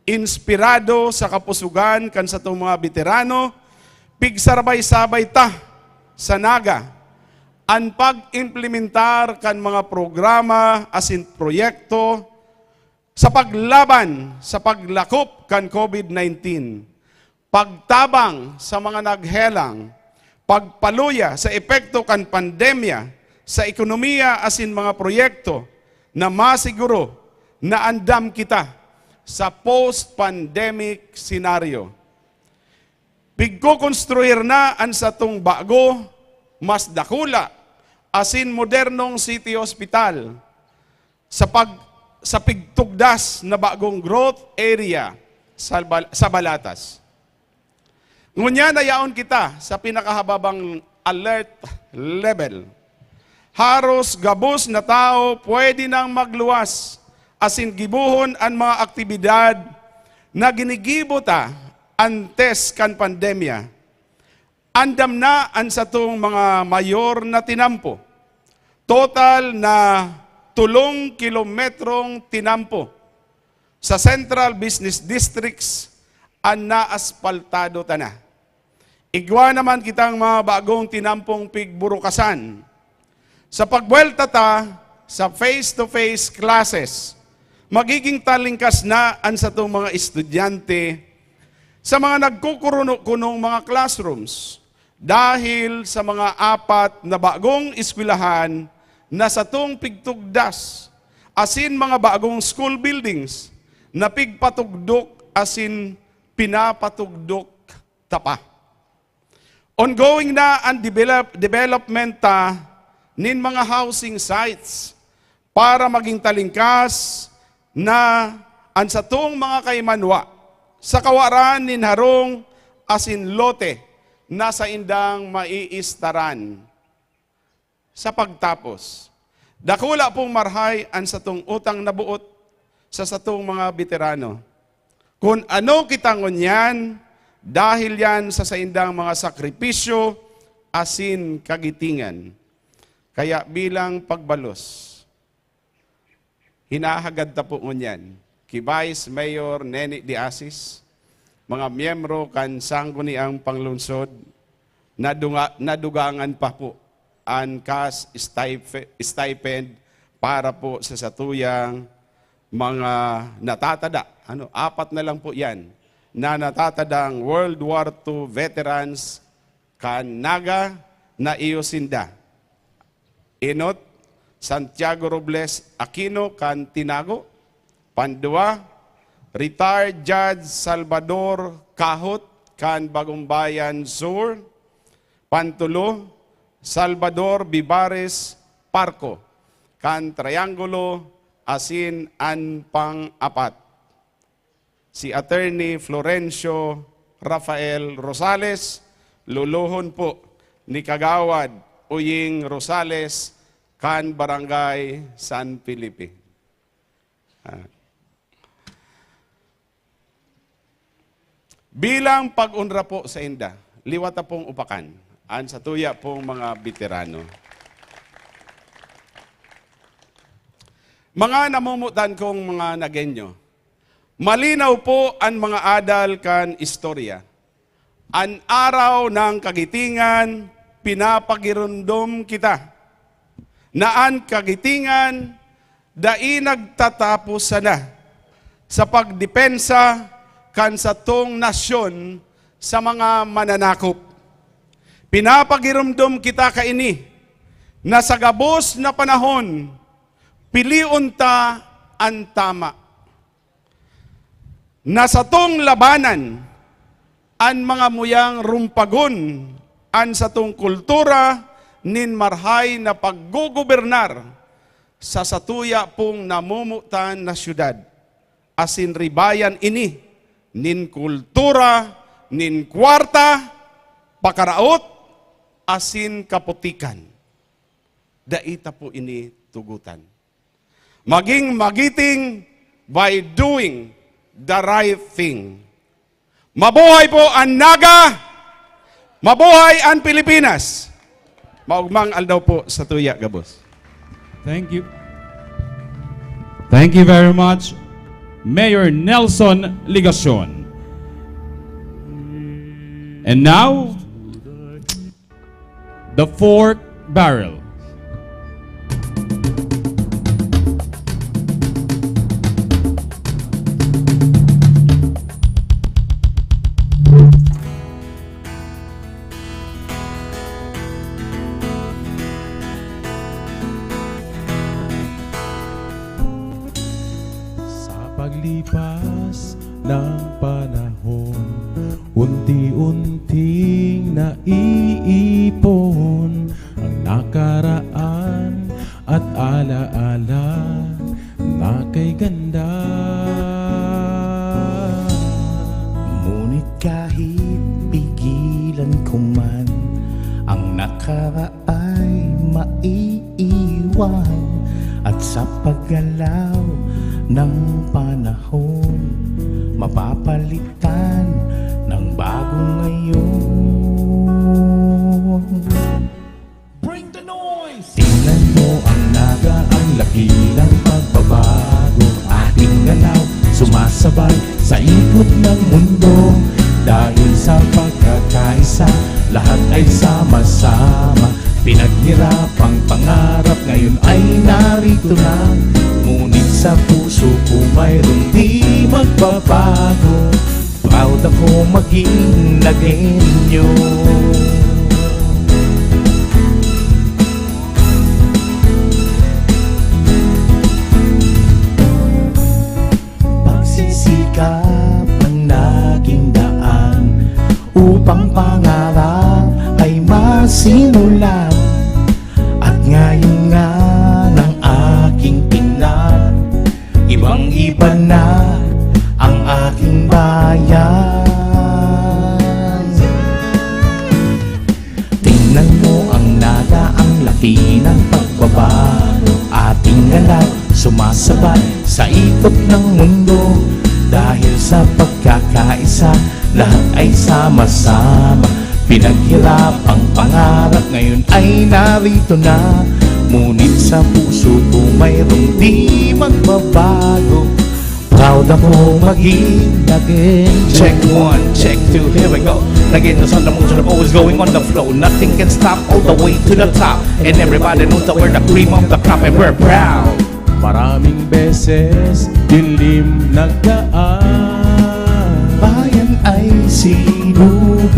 Inspirado sa kapusugan kan satong mga beterano, pigsarabay-sabay ta sa Naga an pag-implementar kan mga programa asin proyekto sa paglaban sa paglakop kan COVID nineteen, pagtabang sa mga naghelang, pagpaluya sa epekto kan pandemya sa ekonomiya asin mga proyekto na masiguro na andam kita sa post-pandemic scenario. Pigkokonstruir na an satong bago, mas dakula, asin modernong city hospital sa pag-, sa pigtugdas na bagong growth area sa Bal-, sa Balatas. Ngunyan na yaon kita sa pinakahababang alert level. Haros gabos na tawo pwede nang magluwas asin gibohon an mga aktibidad na ginigibo ta antes kan pandemya. Andam na an satong mga mayor na tinampo. Total na tolong kilometrong tinampo sa Central Business Districts an naaspaltado ta na. Igwa naman kitang mga bagong tinampong pigburukasan. Sa pagbuwelta ta sa face-to-face classes, magiging talingkas na an satong mga estudyante sa mga nagkukuruno-kunong mga classrooms dahil sa mga apat na bagong eskwelahan na satong pigtugdas, asin mga bagong school buildings na pigpatugdok asin pinapatugdok ta pa. Ongoing na an develop-, development ta nin mga housing sites para maging talingkas na an satong mga kaimanwa sa kawaran nin harong asin lote na saindang maiistaran. Sa pagtapos, dakula pong marhay an satong utang na boot sa satong mga beterano. Kun ano kita ngunyan, dahil yan sa saindang mga sakripisyo asin kagitingan. Kaya bilang pagbalos, hinahagad ta po ngunyan ki Vice Mayor Neni de Asis, mga miyembro kan Sangguniang Panglungsod, nadunga-, nadugangan pa po an cash stipe-, stipend para po sa satuyang mga natatada. Ano, apat na lang po yan na natatadang World War Two veterans kan Naga na iyo sinda. Enot Santiago Robles Aquino kan Tinago. Pandua, retired Judge Salvador Kahot kan Bagumbayan Sur. Pantulo, Salvador Vivares Parco kan Triangulo, asin an pang-apat, si Attorney Florencio Rafael Rosales, lolohon po ni Kagawad Uying Rosales kan Barangay San Felipe. Ah. Bilang pag-onra po sainda, liwat ta pong upakan an satuya pong mga beterano. Mga namumutan kong mga Nagueño, malinaw po an mga adal kan istorya. An Araw ng Kagitingan, pinapagiromdom kita na an kagitingan dai nagtatapos sana sa pagdepensa kan satong nasyon sa mga mananakop. Pinapagiromdom kita kaini na sa gabos na panahon, pilion ta an tama. Na satong labanan an mga muyang rumpagon an satong kultura nin marahay na paggogobernar sa satuya pong namomotan na syudad, asin ribayan ini nin kultura, nin kwarta, pakaraot, asin kaputikan. Dai ta po ini tugotan. Maging magiting by doing the right thing. Mabuhay po an Naga! Mabuhay an Pilipinas! Maugmang aldaw po satuya gabos. Thank you. Thank you very much, Mayor Nelson Legacion. And now, the Forked Barrel. Sa paglipas ng panahon, unti-unting naiipon ang nakaraan at alaala na kay ganda. Ngunit kahit pigilan ko man, ang nakaraan ay maiiwan, at sa paggalaw ng panahon, mapapalitan ng bago ngayon. Bring the noise! Tingnan mo ang Naga, ang laki ng pagbabago. Ating galaw, sumasabay sa ikot ng mundo. Dahil sa pagkakaisa, lahat ay sama-sama. Pinaghirapang pangarap, ngayon ay narito na. Ngunit sa puso ko, mayroong di magbabago. Proud ako maging Nagueño. Pagsisikap ang naging daan upang pangarap ay masimulan. At ngayon nga ng aking tingnan, ibang-iba na ang aking bayan. Tingnan mo ang Naga, ang laki ng pagbabago. Ating galaw, sumasabay sa ikot ng mundo. Dahil sa pagkakaisa, lahat ay sama-sama. Pinaghirapang pangarap, ngayon ay narito na. Ngunit sa puso ko, mayroong di magbabago. Proud ako maging Nagueño. Check one, check two, here we go. Nagueños on the move, so the always going on the flow. Nothing can stop all the way to the top. And everybody knows that we're the cream of the crop and we're proud. Maraming beses dilim nagdaan, bayan ay sinubukan.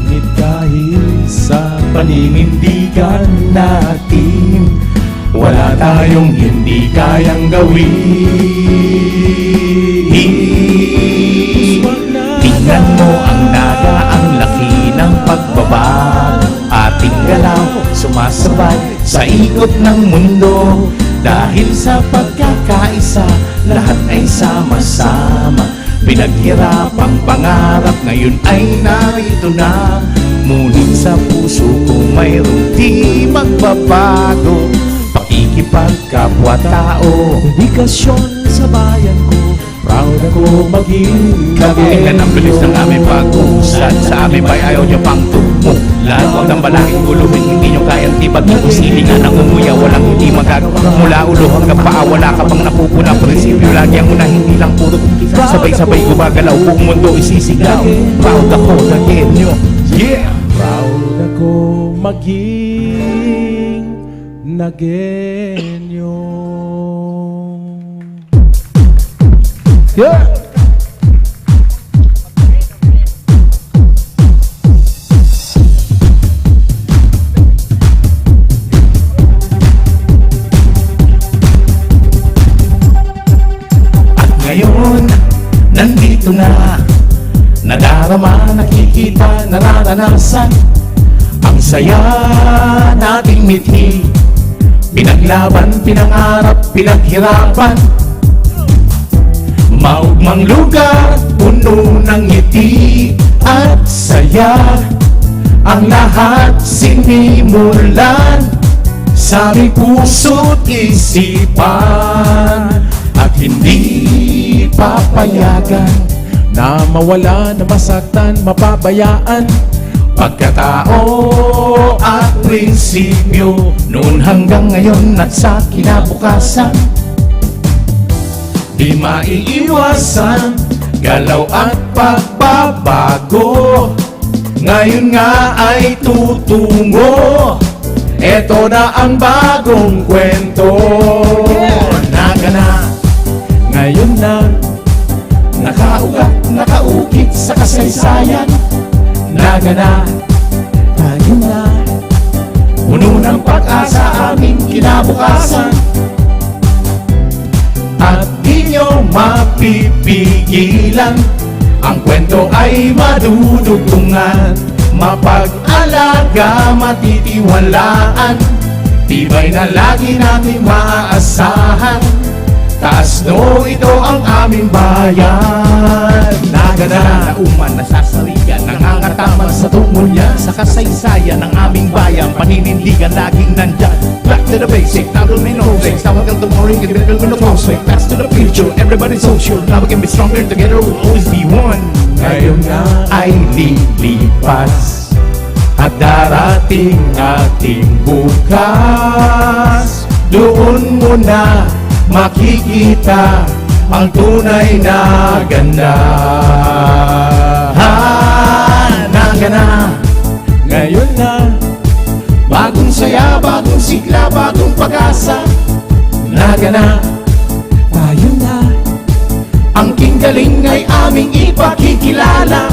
Ngunit dahil sa paninindigan natin, wala tayong hindi kayang gawin. Tingnan mo ang Naga, ang laki ng pagbabago. Ating galaw, sumasabay sa ikot ng mundo. Dahil sa pagkakaisa, lahat ay sama-sama. Pinaghirapang pangarap, ngayon ay narito na. Ngunit sa puso ko, mayroong di magbabago. Pakikipagkapwa-tao, dedikasyon sa bayan ko. Proud ako maging Tingnan ang bilis ng aming pag-uusad. Sa aming bay ayaw niyo pang tumulad. Huwag nang balangin guluhin, hindi niyo kayang tibagin. Kung silingan ang umuya, walang hindi magagawa. Mula ulo hanggang paa, wala ka bang napupuna? Prinsipyo lagi ang una, hindi lang puro sabay-sabay gumagalaw. Buong mundo isisigaw. Proud ako, Nagueño. Yeah! Proud ako maging Nagueño. Yeah! At ngayon, nandito na. Nadarama, nakikita, nararanasan. Ang saya nating mithi. Pinaglaban, pinangarap, pinaghirapan. Maugmang lugar, puno ng ngiti at saya. Ang lahat sinimulan sa aming puso't isipan. At hindi papayagan na mawala, na masaktan, mapabayaan. Pagkatao at prinsipyo, noon hanggang ngayon at sa kinabukasan. Di maiiwasan, galaw at pagbabago. Ngayon nga ay tutungo. Eto na ang bagong kwento. Naga na, ngayon na. Nakaugat, nakaukit sa kasaysayan. Naga na, tayo na. Puno ng pag-asa aming kinabukasan. At di nyo mapipigilan. Ang kwento ay madudugtungan. Mapag-alaga, matitiwalaan. Tibay na lagi natin maaasahan. Taas no, ito ang aming bayan. Naga na, nauman, nasasarigan, nangangataman sa tungkol niya. Sa kasaysayan ng aming bayan, paninindigan laging nandyan. Back to the basic, tawag may no fix. Tawag ang tumaring, kaya bilbil mo na close. Pass to the future, everybody social. Now we can be stronger, together we'll always be one. Ngayon nga ay lilipas at darating ating bukas. Doon mo na makikita ang tunay na ganda. Ha, naga na, ngayon na. Bagong saya, bagong sigla, bagong pag-asa. Naga na, tayo na. Ang king galing ay aming ipakikilala.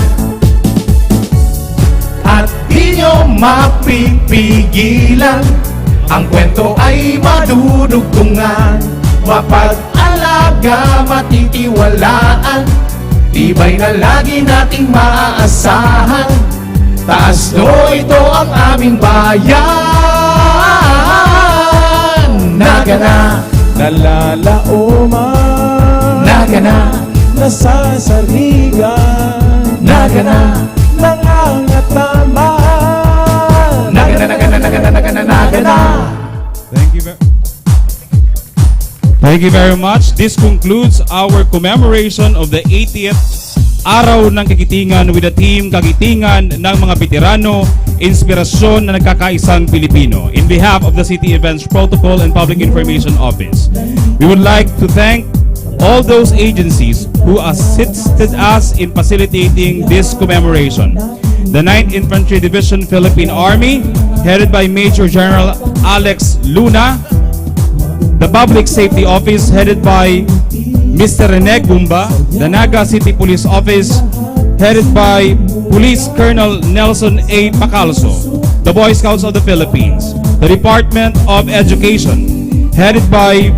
At di nyo mapipigilan. Ang kwento ay madudugtungan. Mapag-alaga, matitiwalaan. Tibay na lagi nating maaasahan. Taas no, ito ang aming bayan. Naga na, nalalaoman. Naga na, nasasarigan. Naga na, nangangataman. Naga na, naga na, naga na, naga na, naga na. Thank you very Thank you very much. This concludes our commemoration of the eightieth Araw ng Kagitingan with the theme Kagitingan ng mga Beterano, Inspirasyon na Nagkakaisang Pilipino. In behalf of the City Events Protocol and Public Information Office, we would like to thank all those agencies who assisted us in facilitating this commemoration. The ninth Infantry Division Philippine Army, headed by Major General Alex Luna. The Public Safety Office, headed by Mister Rene Gumba. The Naga City Police Office, headed by Police Colonel Nelson A. Pacalso. The Boy Scouts of the Philippines. The Department of Education, headed by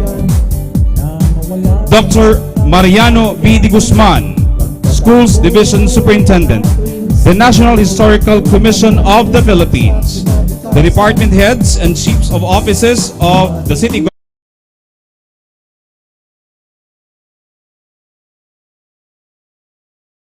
Doctor Mariano B. de Guzman, Schools Division Superintendent, the National Historical Commission of the Philippines, the department heads and chiefs of offices of the city